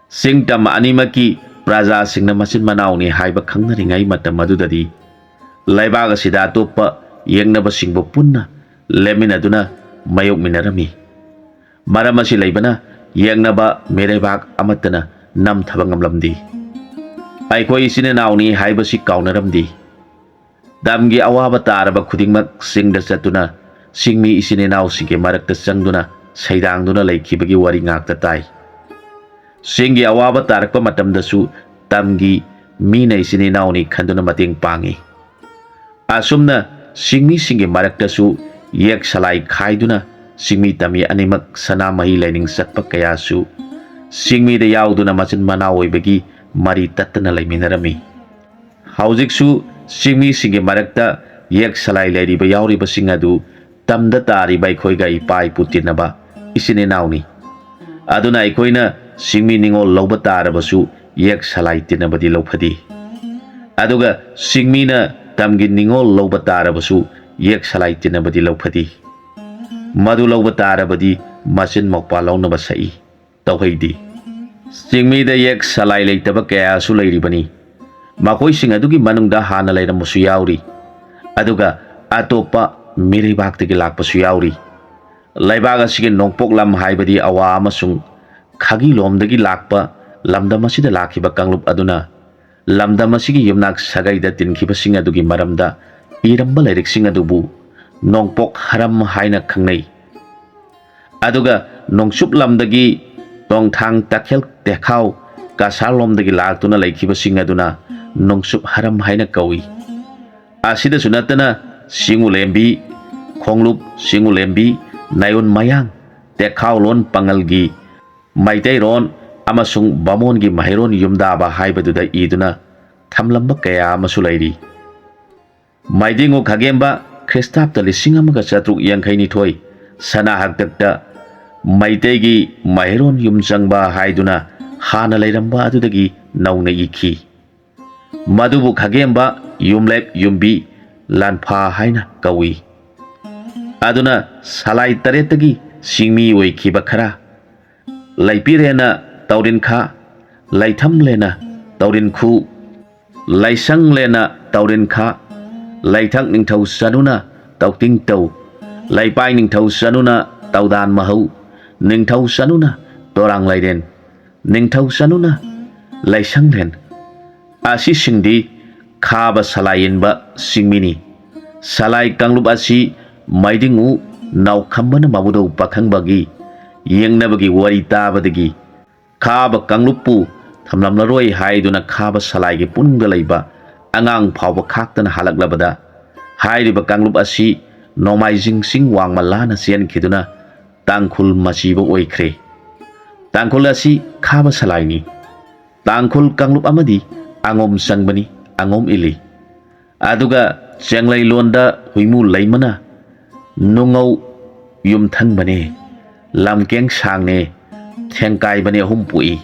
ꯆꯤꯡ ꯇꯝ ꯑꯅꯤꯃꯛꯀꯤ ꯄ꯭ꯔꯖꯥꯁꯤꯡꯅ ꯃꯆꯤꯟ ꯃꯅꯥꯎꯅꯤ ꯍꯥꯏꯕ ꯈꯪꯅꯔꯤꯉꯩ ꯃꯇꯝ ꯑꯗꯨꯗꯗꯤ ꯂꯩꯕꯥꯛ ꯑꯁꯤꯗ ꯑꯇꯣꯞꯄ ꯌꯦꯛꯅꯕꯁꯤꯡꯕꯨ ꯄꯨꯟꯅ ꯂꯦꯞꯃꯤꯟꯅꯗꯨꯅ ꯃꯥꯌꯣꯛꯃꯤꯟꯅꯔꯝꯃꯤ꯫ ꯃꯔꯝ ꯑꯁꯤ ꯂꯩꯕꯅ ꯌꯦꯛꯅꯕ ꯃꯤꯔꯩꯕꯥꯛ ꯑꯃꯠꯇꯅ ꯅꯝꯊꯕ ꯉꯝꯂꯝꯗꯦ꯫ ꯑꯩꯈꯣꯏ ꯏꯆꯤꯟ ꯏꯅꯥꯎꯅꯤ ꯍꯥꯏꯕꯁꯤ ꯀꯥꯎꯅꯔꯝꯗꯦ꯫ ꯇꯝꯒꯤ ꯑꯋꯥꯕ ꯇꯥꯔꯕ ꯈꯨꯗꯤꯡꯃꯛ ꯆꯤꯡꯗ ꯆꯠꯇꯨꯅ ꯆꯤꯡꯃꯤ ꯏꯆꯤꯟ ꯏꯅꯥꯎꯁꯤꯡꯒꯤ ꯃꯔꯛꯇ ꯆꯪꯗꯨꯅ ꯁꯩꯗꯥꯡꯗꯨꯅ ꯂꯩꯈꯤꯕꯒꯤ ꯋꯥꯔꯤ ꯉꯥꯛꯇ ꯇꯥꯏ꯫ ꯆꯤꯡꯒꯤ ꯑꯋꯥꯕ ꯇꯥꯔꯛꯄ ꯃꯇꯝꯗꯁꯨ ꯇꯝꯒꯤ ꯃꯤꯅ ꯏꯆꯤꯟ ꯏꯅꯥꯎꯅꯤ ꯈꯟꯗꯨꯅ ꯃꯇꯦꯡ ꯄꯥꯡꯏ꯫ ꯑꯁꯨꯝꯅ ꯆꯤꯡꯃꯤꯁꯤꯡꯒꯤ ꯃꯔꯛꯇꯁꯨ ꯌꯦꯛ ꯁꯂꯥꯏ ꯈꯥꯏꯗꯨꯅ ꯆꯤꯡꯃꯤ ꯇꯝꯃꯤ ꯑꯅꯤꯃꯛ ꯁꯅꯥꯃꯍꯤ ꯂꯥꯏꯅꯤꯡ ꯆꯠꯄ ꯀꯌꯥꯁꯨ ꯆꯤꯡꯃꯤꯗ ꯌꯥꯎꯗꯨꯅ ꯃꯆꯤꯟ ꯃꯅꯥꯎ ꯑꯣꯏꯕꯒꯤ ꯃꯔꯤ ꯇꯠꯇꯅ ꯂꯩꯃꯤꯟꯅꯔꯝꯃꯤ꯫ ꯍꯧꯖꯤꯛꯁꯨ ꯆꯤꯡꯃꯤꯁꯤꯡꯒꯤ ꯃꯔꯛꯇ ꯌꯦꯛ ꯁꯂꯥꯏ ꯂꯩꯔꯤꯕ ꯌꯥꯎꯔꯤꯕꯁꯤꯡ ꯑꯗꯨ ꯇꯝꯗ ꯇꯥꯔꯤꯕ ꯑꯩꯈꯣꯏꯒ ꯏꯄꯥ ꯏꯄꯨ ꯇꯤꯟꯅꯕ ꯏꯆꯤꯟ ꯏꯅꯥꯎꯅꯤ꯫ ꯑꯗꯨꯅ ꯑꯩꯈꯣꯏꯅ ꯆꯤꯡꯃꯤ ꯅꯤꯉꯣꯜ ꯂꯧꯕ ꯇꯥꯔꯕꯁꯨ ꯌꯦꯛ ꯁꯂꯥꯏ ꯇꯤꯟꯅꯕꯗꯤ ꯂꯧꯐꯗꯦ꯫ ꯑꯗꯨꯒ ꯆꯤꯡꯃꯤꯅ ꯇꯝꯒꯤ ꯅꯤꯉꯣꯜ ꯂꯧꯕ ꯇꯥꯔꯕꯁꯨ ꯌꯦꯛ ꯁꯂꯥꯏ ꯇꯤꯟꯅꯕꯗꯤ ꯂꯧꯐꯗꯦ꯫ ꯃꯗꯨ ꯂꯧꯕ ꯇꯥꯔꯕꯗꯤ ꯃꯆꯤꯟ ꯃꯧꯄ꯭ꯋꯥ ꯂꯧꯅꯕ ꯁꯛꯏ꯫ ꯇꯧꯍꯩꯗꯦ꯫ ꯆꯤꯡꯃꯤꯗ ꯌꯦꯛ ꯁꯂꯥꯏ ꯂꯩꯇꯕ ꯀꯌꯥꯁꯨ ꯂꯩꯔꯤꯕꯅꯤ꯫ ꯃꯈꯣꯏꯁꯤꯡ ꯑꯗꯨꯒꯤ ꯃꯅꯨꯡꯗ ꯍꯥꯟꯅ ꯂꯩꯔꯝꯕꯁꯨ ꯌꯥꯎꯔꯤ, ꯑꯗꯨꯒ ꯑꯇꯣꯞꯄ ꯃꯤꯔꯩꯕꯥꯛꯇꯒꯤ ꯂꯥꯛꯄꯁꯨ ꯌꯥꯎꯔꯤ꯫ ꯂꯩꯕꯥꯛ ꯑꯁꯤꯒꯤ ꯅꯣꯡꯄꯣꯛ ꯂꯝ ꯍꯥꯏꯕꯗꯤ ꯑꯋꯥ ꯑꯃꯁꯨꯡ ꯈꯥꯒꯤ ꯂꯣꯝꯗꯒꯤ ꯂꯥꯛꯄ ꯂꯝꯗꯝ ꯑꯁꯤꯗ ꯂꯥꯛꯈꯤꯕ ꯀꯥꯡꯂꯨꯞ ꯑꯗꯨꯅ ꯂꯝꯗꯝ ꯑꯁꯤꯒꯤ ꯌꯨꯝꯅꯥꯛ ꯁꯥꯒꯩꯗ ꯇꯤꯟꯈꯤꯕꯁꯤꯡ ꯑꯗꯨꯒꯤ ꯃꯔꯝꯗ ꯏꯔꯝꯕ ꯂꯥꯏꯔꯤꯛꯁꯤꯡ ꯑꯗꯨꯕꯨ ꯅꯣꯡꯄꯣꯛ ꯍꯔꯝ ꯍꯥꯏꯅ ꯈꯪꯅꯩ꯫ ꯑꯗꯨꯒ ꯅꯣꯡꯆꯨꯞ ꯂꯝꯗꯒꯤ ꯇꯣꯡꯊꯥꯡ, ꯇꯈꯦꯜ, ꯇꯦꯈꯥꯎ, ꯀꯁꯥꯔ ꯂꯣꯝꯗꯒꯤ ꯂꯥꯛꯇꯨꯅ ꯂꯩꯈꯤꯕꯁꯤꯡ ꯑꯗꯨꯅ ꯅꯣꯡꯆꯨꯞ ꯍꯔꯝ ꯍꯥꯏꯅ ꯀꯧꯏ꯫ ꯑꯁꯤꯗꯁꯨ ꯅꯠꯇꯅ ꯆꯤꯡꯎꯂꯦꯝꯕꯤ, ꯈꯣꯡꯂꯨꯞ, ꯆꯤꯡꯎꯂꯦꯝꯕꯤ, ꯅꯥꯌꯣꯟ ꯃꯌꯥꯡ, ꯇꯦꯈꯥꯎꯂꯣꯟ ꯄꯥꯉꯜꯒꯤ ꯃꯩꯇꯩꯔꯣꯟ ꯑꯃꯁꯨꯡ ꯕꯥꯃꯣꯟꯒꯤ ꯃꯍꯩꯔꯣꯟ ꯌꯨꯝꯗꯥꯕ ꯍꯥꯏꯕꯗꯨꯗ ꯏꯗꯨꯅ ꯊꯝꯂꯝꯕ ꯀꯌꯥ ꯑꯃꯁꯨ ꯂꯩꯔꯤ꯫ ꯃꯩꯗꯤꯡꯉꯨ ꯈꯥꯒꯦꯝꯕ ꯈ꯭ꯔꯤꯁꯇꯥꯕꯇ ꯂꯤꯁꯤꯡ ꯑꯃꯒ ꯆꯥꯇ꯭ꯔꯨꯛ ꯌꯥꯡꯈꯩ ꯅꯤꯊꯣꯏ ꯁꯅꯥ ꯍꯥꯛꯇꯛꯇ ꯃꯩꯇꯩꯒꯤ ꯃꯍꯩꯔꯣꯟ ꯌꯨꯝ ꯆꯪꯕ ꯍꯥꯏꯗꯨꯅ ꯍꯥꯟꯅ ꯂꯩꯔꯝꯕ ꯑꯗꯨꯗꯒꯤ ꯅꯧꯅ ꯏꯈꯤ꯫ ꯃꯗꯨꯕꯨ ꯈꯥꯒꯦꯝꯕ, ꯌꯨꯝꯂꯦꯞ, ꯌꯨꯝꯕꯤ, ꯂꯥꯟꯐꯥ ꯍꯥꯏꯅ ꯀꯧꯏ꯫ ꯑꯗꯨꯅ ꯁꯂꯥꯏ ꯇꯔꯦꯠꯇꯒꯤ ꯆꯤꯡꯃꯤ ꯑꯣꯏꯈꯤꯕ ꯈꯔ, ꯂꯩꯄꯤꯔꯦꯅ ꯇꯧꯔꯤꯟꯈꯥ, ꯂꯩꯊꯝꯂꯦꯅ ꯇꯧꯔꯤꯟꯈꯨ, ꯂꯩꯁꯪꯂꯦꯅ ꯇꯧꯔꯤꯟꯈꯥ, ꯂꯩꯊꯛ ꯅꯤꯡꯊꯧ ꯆꯅꯨꯅ ꯇꯧꯇꯤꯡ ꯇꯧ, ꯂꯩꯄꯥꯏ ꯅꯤꯡꯊꯧ ꯆꯅꯨꯅ ꯇꯧꯗꯥꯟ ꯃꯍꯧ, ꯅꯤꯡꯊꯧ ꯆꯅꯨꯅ ꯇꯣꯔꯥꯡ ꯂꯩꯔꯦꯟ, ꯅꯤꯡꯊꯧ ꯆꯅꯨꯅ ꯂꯩꯁꯪꯂꯦꯟ꯫ ꯑꯁꯤꯁꯤꯡꯗꯤ ꯈꯥꯕ ꯁꯂꯥꯏ ꯏꯟꯕ ꯆꯤꯡꯃꯤꯅꯤ꯫ ꯁꯂꯥꯏ ꯀꯥꯡꯂꯨꯞ ꯑꯁꯤ ꯃꯩꯗꯤꯡꯉꯨ ꯅꯥꯎꯈꯝꯕꯅ ꯃꯕꯨꯗꯧ ꯄꯥꯈꯪꯕꯒꯤ ꯌꯦꯡꯅꯕꯒꯤ ꯋꯥꯔꯤ ꯇꯥꯕꯗꯒꯤ ꯈꯥꯕ ꯀꯥꯡꯂꯨꯞꯄꯨ ꯊꯝꯂꯝꯂꯔꯣꯏ ꯍꯥꯏꯗꯨꯅ ꯈꯥꯕ ꯁꯂꯥꯏꯒꯤ ꯄꯨꯡꯗ ꯂꯩꯕ ꯑꯉꯥꯡ ꯐꯥꯎꯕ ꯈꯥꯛꯇꯅ ꯍꯜꯂꯛꯂꯕꯗ ꯍꯥꯏꯔꯤꯕ ꯀꯥꯡꯂꯨꯞ ꯑꯁꯤ ꯅꯣꯡꯃꯥꯏꯖꯤꯡ ꯆꯤꯡ ꯋꯥꯡꯃ ꯂꯥꯟꯅ ꯆꯦꯟꯈꯤꯗꯨꯅ ꯇꯥꯡꯈꯨꯜ ꯃꯆꯤꯕ ꯑꯣꯏꯈ꯭ꯔꯦ꯫ ꯇꯥꯡꯈꯨꯜ ꯑꯁꯤ ꯈꯥꯕ ꯁꯂꯥꯏꯅꯤ꯫ ꯇꯥꯡꯈꯨꯜ ꯀꯥꯡꯂꯨꯞ ꯑꯃꯗꯤ ꯑꯉꯣꯝ ꯆꯪꯕꯅꯤ, ꯑꯉꯣꯝ ꯏꯜꯂꯤ꯫ ꯑꯗꯨꯒ ꯆꯦꯡꯂꯩꯂꯣꯟꯗ ꯍꯨꯏꯃꯨ ꯂꯩꯃꯅ ꯅꯨꯡꯉꯧ ꯌꯨꯝꯊꯪꯕꯅꯦ, ꯂꯝꯀꯦꯡ ꯁꯥꯡꯅꯦ, ꯊꯦꯡꯀꯥꯏꯕꯅꯦ ꯑꯍꯨꯝ ꯄꯣꯛꯏ꯫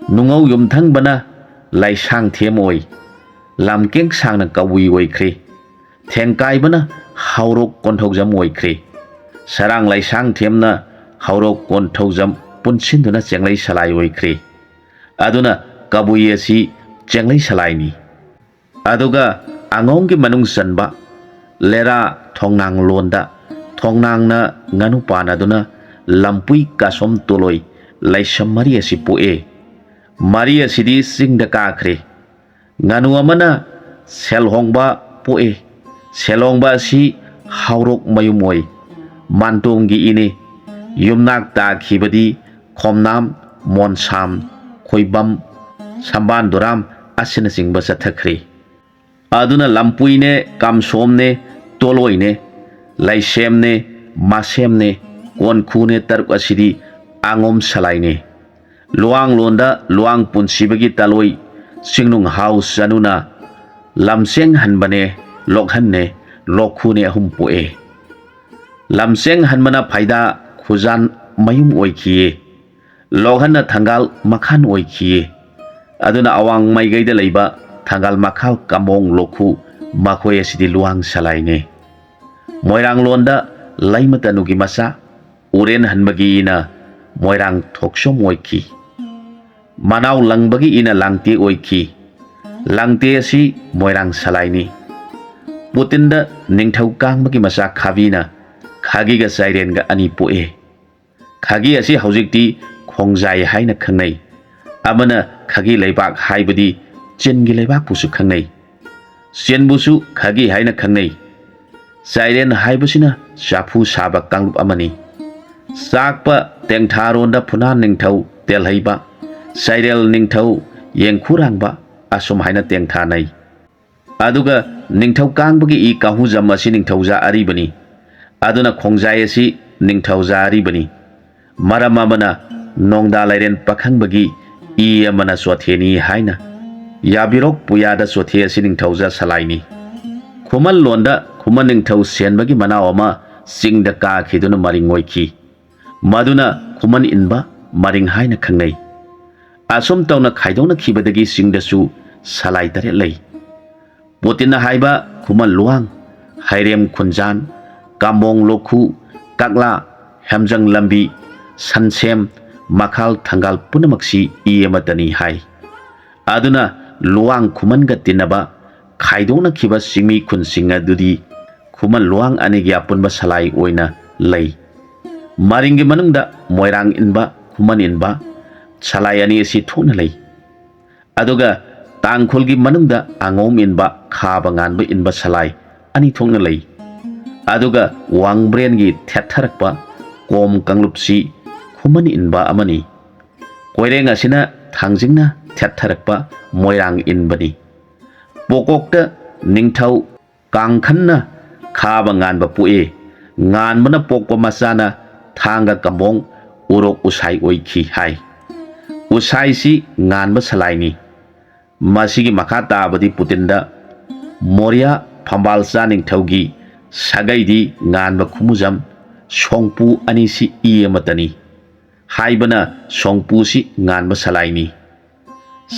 ꯅꯨꯡꯉꯧ ꯌꯨꯝꯊꯪꯕꯅ ꯂꯥꯏꯁꯥꯡ ꯊꯦꯝ ꯑꯣꯏ, ꯂꯝꯀꯦꯡ ꯁꯥꯡꯅ ꯀꯕꯨꯏ ꯑꯣꯏꯈ꯭ꯔꯦ꯫ ꯊꯦꯡꯀꯥꯏꯕꯅ ꯍꯥꯎꯔꯣꯛ ꯀꯣꯟꯊꯧꯖꯝ ꯑꯣꯏꯈ꯭ꯔꯦ꯫ ꯁꯔꯥꯡ ꯂꯥꯏꯁꯥꯡ ꯊꯦꯝꯅ ꯍꯥꯎꯔꯣꯛ ꯀꯣꯟꯊꯧꯖꯝ ꯄꯨꯟꯁꯤꯟꯗꯨꯅ ꯆꯦꯡꯂꯩ ꯁꯂꯥꯏ ꯑꯣꯏꯈ꯭ꯔꯦ꯫ ꯑꯗꯨꯅ ꯀꯕꯨꯏ ꯑꯁꯤ ꯆꯦꯡꯂꯩ ꯁꯂꯥꯏꯅꯤ꯫ ꯑꯗꯨꯒ ꯑꯉꯣꯝꯒꯤ ꯃꯅꯨꯡ ꯆꯟꯕ ꯂꯦꯔꯥ ꯊꯣꯡꯅꯥꯡ ꯂꯣꯟꯗ ꯊꯣꯡꯅꯥꯡꯅ ꯉꯥꯅꯨ ꯄꯥꯟꯅꯗꯨꯅ ꯂꯝꯄꯨꯏ ꯀꯥꯁꯣꯝ ꯇꯣꯂꯣꯏ ꯂꯩꯁꯝ ꯃꯔꯤ ꯑꯁꯤ ꯄꯣꯛꯑꯦ꯫ ꯃꯔꯤ ꯑꯁꯤꯗꯤ ꯆꯤꯡꯗ ꯀꯥꯈ꯭ꯔꯦ꯫ ꯉꯥꯅꯨ ꯑꯃꯅ ꯁꯦꯜꯍꯣꯡꯕ ꯄꯣꯛꯏ꯫ ꯁꯦꯜꯍꯣꯡꯕ ꯑꯁꯤ ꯍꯥꯎꯔꯣꯛ ꯃꯌꯨꯝ ꯑꯣꯏ꯫ ꯃꯥꯟꯇꯣꯡꯒꯤ ꯏꯅꯤ꯫ ꯌꯨꯝꯅꯥꯛ ꯇꯥꯈꯤꯕꯗꯤ ꯈꯣꯝꯅꯥꯝ, ꯃꯣꯟꯁꯥꯝ, ꯈꯣꯏꯕꯝ, ꯁꯝꯕꯥꯟꯗꯨꯔꯥꯝ ꯑꯁꯤꯅꯆꯤꯡꯕ ꯆꯠꯊꯈ꯭ꯔꯦ꯫ ꯑꯗꯨꯅ ꯂꯝꯄꯨꯏꯅꯦ, ꯀꯥꯝꯁꯣꯝꯅꯦ, ꯇꯣꯂꯣꯏꯅꯦ, ꯂꯩꯁꯦꯝꯅꯦ, ꯃꯥꯁꯦꯝꯅꯦ, ꯀꯣꯟꯈꯨꯅꯦ ꯇꯔꯨꯛ ꯑꯁꯤꯗꯤ ꯑꯉꯣꯝ ꯁꯂꯥꯏꯅꯤ꯫ ꯂꯨꯋꯥꯡꯂꯣꯟꯗ ꯂꯨꯋꯥꯡ ꯄꯨꯟꯁꯤꯕꯒꯤ ꯇꯂꯣꯏ ꯁꯤꯡꯅꯨꯡ ꯍꯥꯎ ꯆꯅꯨꯅ ꯂꯝꯁꯦꯡ ꯍꯟꯕꯅꯦ, ꯂꯣꯛꯍꯟꯅꯦ, ꯂꯣꯛꯈꯨꯅꯦ ꯑꯍꯨꯝ ꯄꯣꯛꯑꯦ꯫ ꯂꯝꯁꯦꯡ ꯍꯟꯕꯅ ꯐꯥꯏꯗꯥ ꯈꯨꯖꯥꯟ ꯃꯌꯨꯝ ꯑꯣꯏꯈꯤꯌꯦ꯫ ꯂꯣꯛꯍꯟꯅ ꯊꯪꯒꯥꯜ ꯃꯈꯥꯟ ꯑꯣꯏꯈꯤꯌꯦ꯫ ꯑꯗꯨꯅ ꯑꯋꯥꯡ ꯃꯥꯏꯀꯩꯗ ꯂꯩꯕ ꯊꯪꯒꯥꯜ ꯃꯈꯥꯜ ꯀꯥꯝꯕꯣꯡ ꯂꯣꯛꯈꯨ ꯃꯈꯣꯏ ꯑꯁꯤꯗꯤ ꯂꯨꯋꯥꯡ ꯁꯂꯥꯏꯅꯤ꯫ ꯃꯣꯏꯔꯥꯡꯂꯣꯟꯗ ꯂꯩꯃ ꯇꯅꯨꯒꯤ ꯃꯆꯥ ꯎꯔꯦꯟ ꯍꯟꯕꯒꯤꯅ ꯃꯣꯏꯔꯥꯡ ꯊꯣꯛꯁꯣꯝ ꯑꯣꯏꯈꯤ꯫ ꯃꯅꯥꯎ ꯂꯪꯕꯒꯤ ꯏꯅ ꯂꯥꯡꯇꯦ ꯑꯣꯏꯈꯤ꯫ ꯂꯥꯡꯇꯦ ꯑꯁꯤ ꯃꯣꯏꯔꯥꯡ ꯁꯂꯥꯏꯅꯤ꯫ ꯄꯨꯇꯤꯟꯗ ꯅꯤꯡꯊꯧ ꯀꯥꯡꯕꯒꯤ ꯃꯆꯥ ꯈꯥꯕꯤꯅ ꯈꯥꯒꯤꯒ ꯆꯥꯏꯔꯦꯟꯒ ꯑꯅꯤ ꯄꯣꯛꯑꯦ꯫ ꯈꯥꯒꯤ ꯑꯁꯤ ꯍꯧꯖꯤꯛꯇꯤ ꯈꯣꯡꯖꯥꯏ ꯍꯥꯏꯅ ꯈꯪꯅꯩ꯫ ꯑꯃꯅ ꯈꯥꯒꯤ ꯂꯩꯕꯥꯛ ꯍꯥꯏꯕꯗꯤ ꯆꯤꯟꯒꯤ ꯂꯩꯕꯥꯛꯄꯨꯁꯨ ꯈꯪꯅꯩ꯫ ꯆꯤꯟꯕꯨꯁꯨ ꯈꯥꯒꯤ ꯍꯥꯏꯅ ꯈꯪꯅꯩ꯫ ꯆꯥꯏꯔꯦꯟ ꯍꯥꯏꯕꯁꯤꯅ ꯆꯥꯐꯨ ꯁꯥꯕ ꯀꯥꯡꯂꯨꯞ ꯑꯃꯅꯤ꯫ ꯆꯥꯛꯄ ꯇꯦꯡꯊꯥꯔꯣꯟꯗ ꯐꯨꯅꯥꯟ ꯅꯤꯡꯊꯧ ꯇꯦꯜꯍꯩꯕ, ꯆꯥꯏꯔꯦꯜ ꯅꯤꯡꯊꯧ ꯌꯦꯡꯈꯨꯔꯥꯡꯕ ꯑꯁꯨꯝ ꯍꯥꯏꯅ ꯇꯦꯡꯊꯥꯅꯩ꯫ ꯑꯗꯨꯒ ꯅꯤꯡꯊꯧ ꯀꯥꯡꯕꯒꯤ ꯏ ꯀꯥꯍꯨꯖꯝ ꯑꯁꯤ ꯅꯤꯡꯊꯧꯖꯥ ꯑꯔꯤꯕꯅꯤ꯫ ꯑꯗꯨꯅ ꯈꯣꯡꯖꯥꯏ ꯑꯁꯤ ꯅꯤꯡꯊꯧꯖꯥ ꯑꯔꯤꯕꯅꯤ꯫ ꯃꯔꯝ ꯑꯃꯅ ꯅꯣꯡꯗꯥ ꯂꯥꯏꯔꯦꯟ ꯄꯥꯈꯪꯕꯒꯤ ꯏ ꯑꯃꯅ ꯆꯣꯊꯦꯅꯤ ꯍꯥꯏꯅ ꯌꯥꯕꯤꯔꯣꯛ ꯄꯨꯌꯥꯗ ꯆꯣꯊꯦ ꯑꯁꯤ ꯅꯤꯡꯊꯧꯖꯥ ꯁꯂꯥꯏꯅꯤ꯫ ꯈꯨꯃꯟ ꯂꯣꯟꯗ ꯈꯨꯃꯟ ꯅꯤꯡꯊꯧ ꯁꯦꯟꯕꯒꯤ ꯃꯅꯥꯎ ꯑꯃ ꯆꯤꯡꯗ ꯀꯥꯈꯤꯗꯨꯅ ꯃꯔꯤꯡ ꯑꯣꯏꯈꯤ꯫ ꯃꯗꯨꯅ ꯈꯨꯃꯟ ꯏꯟꯕ ꯃꯔꯤꯡ ꯍꯥꯏꯅ ꯈꯪꯅꯩ꯫ ꯑꯁꯨꯝ ꯇꯧꯅ ꯈꯥꯏꯗꯣꯛꯅꯈꯤꯕꯗꯒꯤ ꯆꯤꯡꯗꯁꯨ ꯁꯂꯥꯏ ꯇꯔꯦꯠ ꯂꯩ꯫ ꯄꯣꯇꯤꯟꯅ ꯍꯥꯏꯕ ꯈꯨꯃꯟ ꯂꯨꯋꯥꯡ, ꯍꯩꯔꯦꯝ ꯈꯨꯟꯖꯥꯟ, ꯀꯥꯝꯕꯣꯡ ꯂꯣꯛꯈꯨ, ꯀꯛꯂꯥ, ꯍꯦꯝꯖꯪ ꯂꯝꯕꯤ, ꯁꯟꯁꯦꯝ, ꯃꯈꯥꯜ ꯊꯪꯒꯥꯜ ꯄꯨꯝꯅꯃꯛꯁꯤ ꯏ ꯑꯃꯠꯇꯅꯤ ꯍꯥꯏ꯫ ꯑꯗꯨꯅ ꯂꯨꯋꯥꯡ ꯈꯨꯃꯟꯒ ꯇꯤꯟꯅꯕ ꯈꯥꯏꯗꯣꯛꯅꯈꯤꯕ ꯆꯤꯡꯃꯤ ꯈꯨꯟꯁꯤꯡ ꯑꯗꯨꯗꯤ ꯈꯨꯃꯟ ꯂꯨꯋꯥꯡ ꯑꯅꯤꯒꯤ ꯑꯄꯨꯟꯕ ꯁꯂꯥꯏ ꯑꯣꯏꯅ ꯂꯩ꯫ ꯃꯔꯤꯡꯒꯤ ꯃꯅꯨꯡꯗ ꯃꯣꯏꯔꯥꯡ ꯏꯟꯕ, ꯈꯨꯃꯟ ꯏꯟꯕ ꯁꯂꯥꯏ ꯑꯅꯤ ꯑꯁꯤ ꯊꯣꯛꯅ ꯂꯩ꯫ ꯑꯗꯨꯒ ꯇꯥꯡꯈꯨꯜꯒꯤ ꯃꯅꯨꯡꯗ ꯑꯉꯣꯝ ꯏꯟꯕ, ꯈꯥꯕ ꯉꯥꯟꯕ ꯏꯟꯕ ꯁꯂꯥꯏ ꯑꯅꯤ ꯊꯣꯛꯅ ꯂꯩ꯫ ꯑꯗꯨꯒ ꯋꯥꯡꯕ꯭ꯔꯦꯟꯒꯤ ꯊꯦꯠꯊꯔꯛꯄ ꯀꯣꯝ ꯀꯥꯡꯂꯨꯞꯁꯤ ꯈꯨꯃꯟ ꯏꯟꯕ ꯑꯃꯅꯤ꯫ ꯀꯣꯏꯔꯦꯡ ꯑꯁꯤꯅ ꯊꯥꯡꯖꯤꯡꯅ ꯊꯦꯠꯊꯔꯛꯄ ꯃꯣꯏꯔꯥꯡ ꯏꯟꯕꯅꯤ꯫ ꯄꯣꯀꯣꯛꯇ ꯅꯤꯡꯊꯧ ꯀꯥꯡꯈꯟꯅ ꯈꯥꯕ ꯉꯥꯟꯕ ꯄꯣꯛꯏ꯫ ꯉꯥꯟꯕꯅ ꯄꯣꯛꯄ ꯃꯆꯥꯅ ꯊꯥꯡꯒ ꯀꯝꯕꯣꯡ ꯎꯔꯣꯛ ꯎꯁꯥꯏ ꯑꯣꯏꯈꯤ ꯍꯥꯏ꯫ ꯎꯁꯥꯏꯁꯤ ꯉꯥꯟꯕ ꯁꯂꯥꯏꯅꯤ꯫ ꯃꯁꯤꯒꯤ ꯃꯈꯥ ꯇꯥꯕꯗꯤ ꯄꯨꯇꯤꯟꯗ ꯃꯣꯔꯤꯌꯥ ꯐꯝꯕꯥꯜꯆꯥ ꯅꯤꯡꯊꯧꯒꯤ ꯁꯥꯒꯩꯗꯤ ꯉꯥꯟꯕ ꯈꯨꯃꯨꯖꯝ ꯁꯣꯡꯄꯨ ꯑꯅꯤꯁꯤ ꯏ ꯑꯃꯠꯇꯅꯤ ꯍꯥꯏꯕꯅ ꯁꯣꯡꯄꯨꯁꯤ ꯉꯥꯟꯕ ꯁꯂꯥꯏꯅꯤ꯫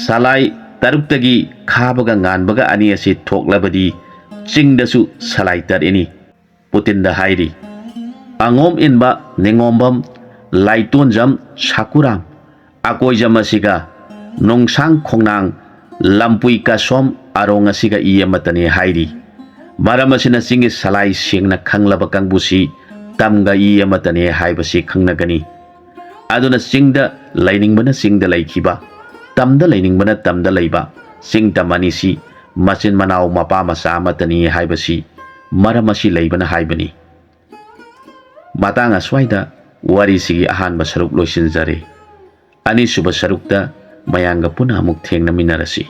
ꯁꯂꯥꯏ ꯇꯔꯨꯛꯇꯒꯤ ꯈꯥꯕꯒ ꯉꯥꯟꯕꯒ ꯑꯅꯤ ꯑꯁꯤ ꯊꯣꯛꯂꯕꯗꯤ ꯆꯤꯡꯗꯁꯨ ꯁꯂꯥꯏ ꯇꯔꯦꯠꯅꯤ꯫ ꯄꯨꯇꯤꯟꯗ ꯍꯥꯏꯔꯤ꯫ ꯑꯉꯣꯝ ꯏꯟꯕ ꯅꯤꯉꯣꯝꯕꯝ, ꯂꯥꯏꯇꯣꯟꯖꯝ ꯁꯥꯀꯨꯔꯥꯝ, ꯑꯀꯣꯏꯖꯝ ꯑꯁꯤꯒ ꯅꯣꯡꯁꯥꯡ ꯈꯣꯡꯅꯥꯡ ꯂꯝꯄꯨꯏ ꯀꯥꯁꯣꯝ ꯑꯔꯣꯡ ꯑꯁꯤꯒ ꯏ ꯑꯃꯠꯇꯅꯤ ꯍꯥꯏꯔꯤ꯫ ꯃꯔꯝ ꯑꯁꯤꯅ ꯆꯤꯡꯒꯤ ꯁꯂꯥꯏ ꯁꯦꯡꯅ ꯈꯪꯂꯕ ꯀꯥꯡꯕꯨꯁꯤ ꯇꯝꯒ ꯏ ꯑꯃꯠꯇꯅꯤ ꯍꯥꯏꯕꯁꯤ ꯈꯪꯅꯒꯅꯤ꯫ ꯑꯗꯨꯅ ꯆꯤꯡꯗ ꯂꯩꯅꯤꯡꯕꯅ ꯆꯤꯡꯗ ꯂꯩꯈꯤꯕ, ꯇꯝꯗ ꯂꯩꯅꯤꯡꯕꯅ ꯇꯝꯗ ꯂꯩꯕ, ꯆꯤꯡ ꯇꯝ ꯑꯅꯤꯁꯤ ꯃꯆꯤꯟ ꯃꯅꯥꯎ ꯃꯄꯥ ꯃꯆꯥ ꯑꯃꯠꯇꯅꯤ ꯍꯥꯏꯕꯁꯤ ꯃꯔꯝ ꯑꯁꯤ ꯂꯩꯕꯅ ꯍꯥꯏꯕꯅꯤ꯫ ꯃꯇꯥꯡ ꯑꯁ꯭ꯋꯥꯏꯗ ꯋꯥꯔꯤꯁꯤꯒꯤ ꯑꯍꯥꯟꯕ ꯁꯔꯨꯛ ꯂꯣꯏꯁꯤꯟꯖꯔꯦ꯫ ꯑꯅꯤꯁꯨꯕ ꯁꯔꯨꯛꯇ ꯃꯌꯥꯝꯒ ꯄꯨꯟꯅ ꯑꯃꯨꯛ ꯊꯦꯡꯅꯃꯤꯟꯅꯔꯁꯤ꯫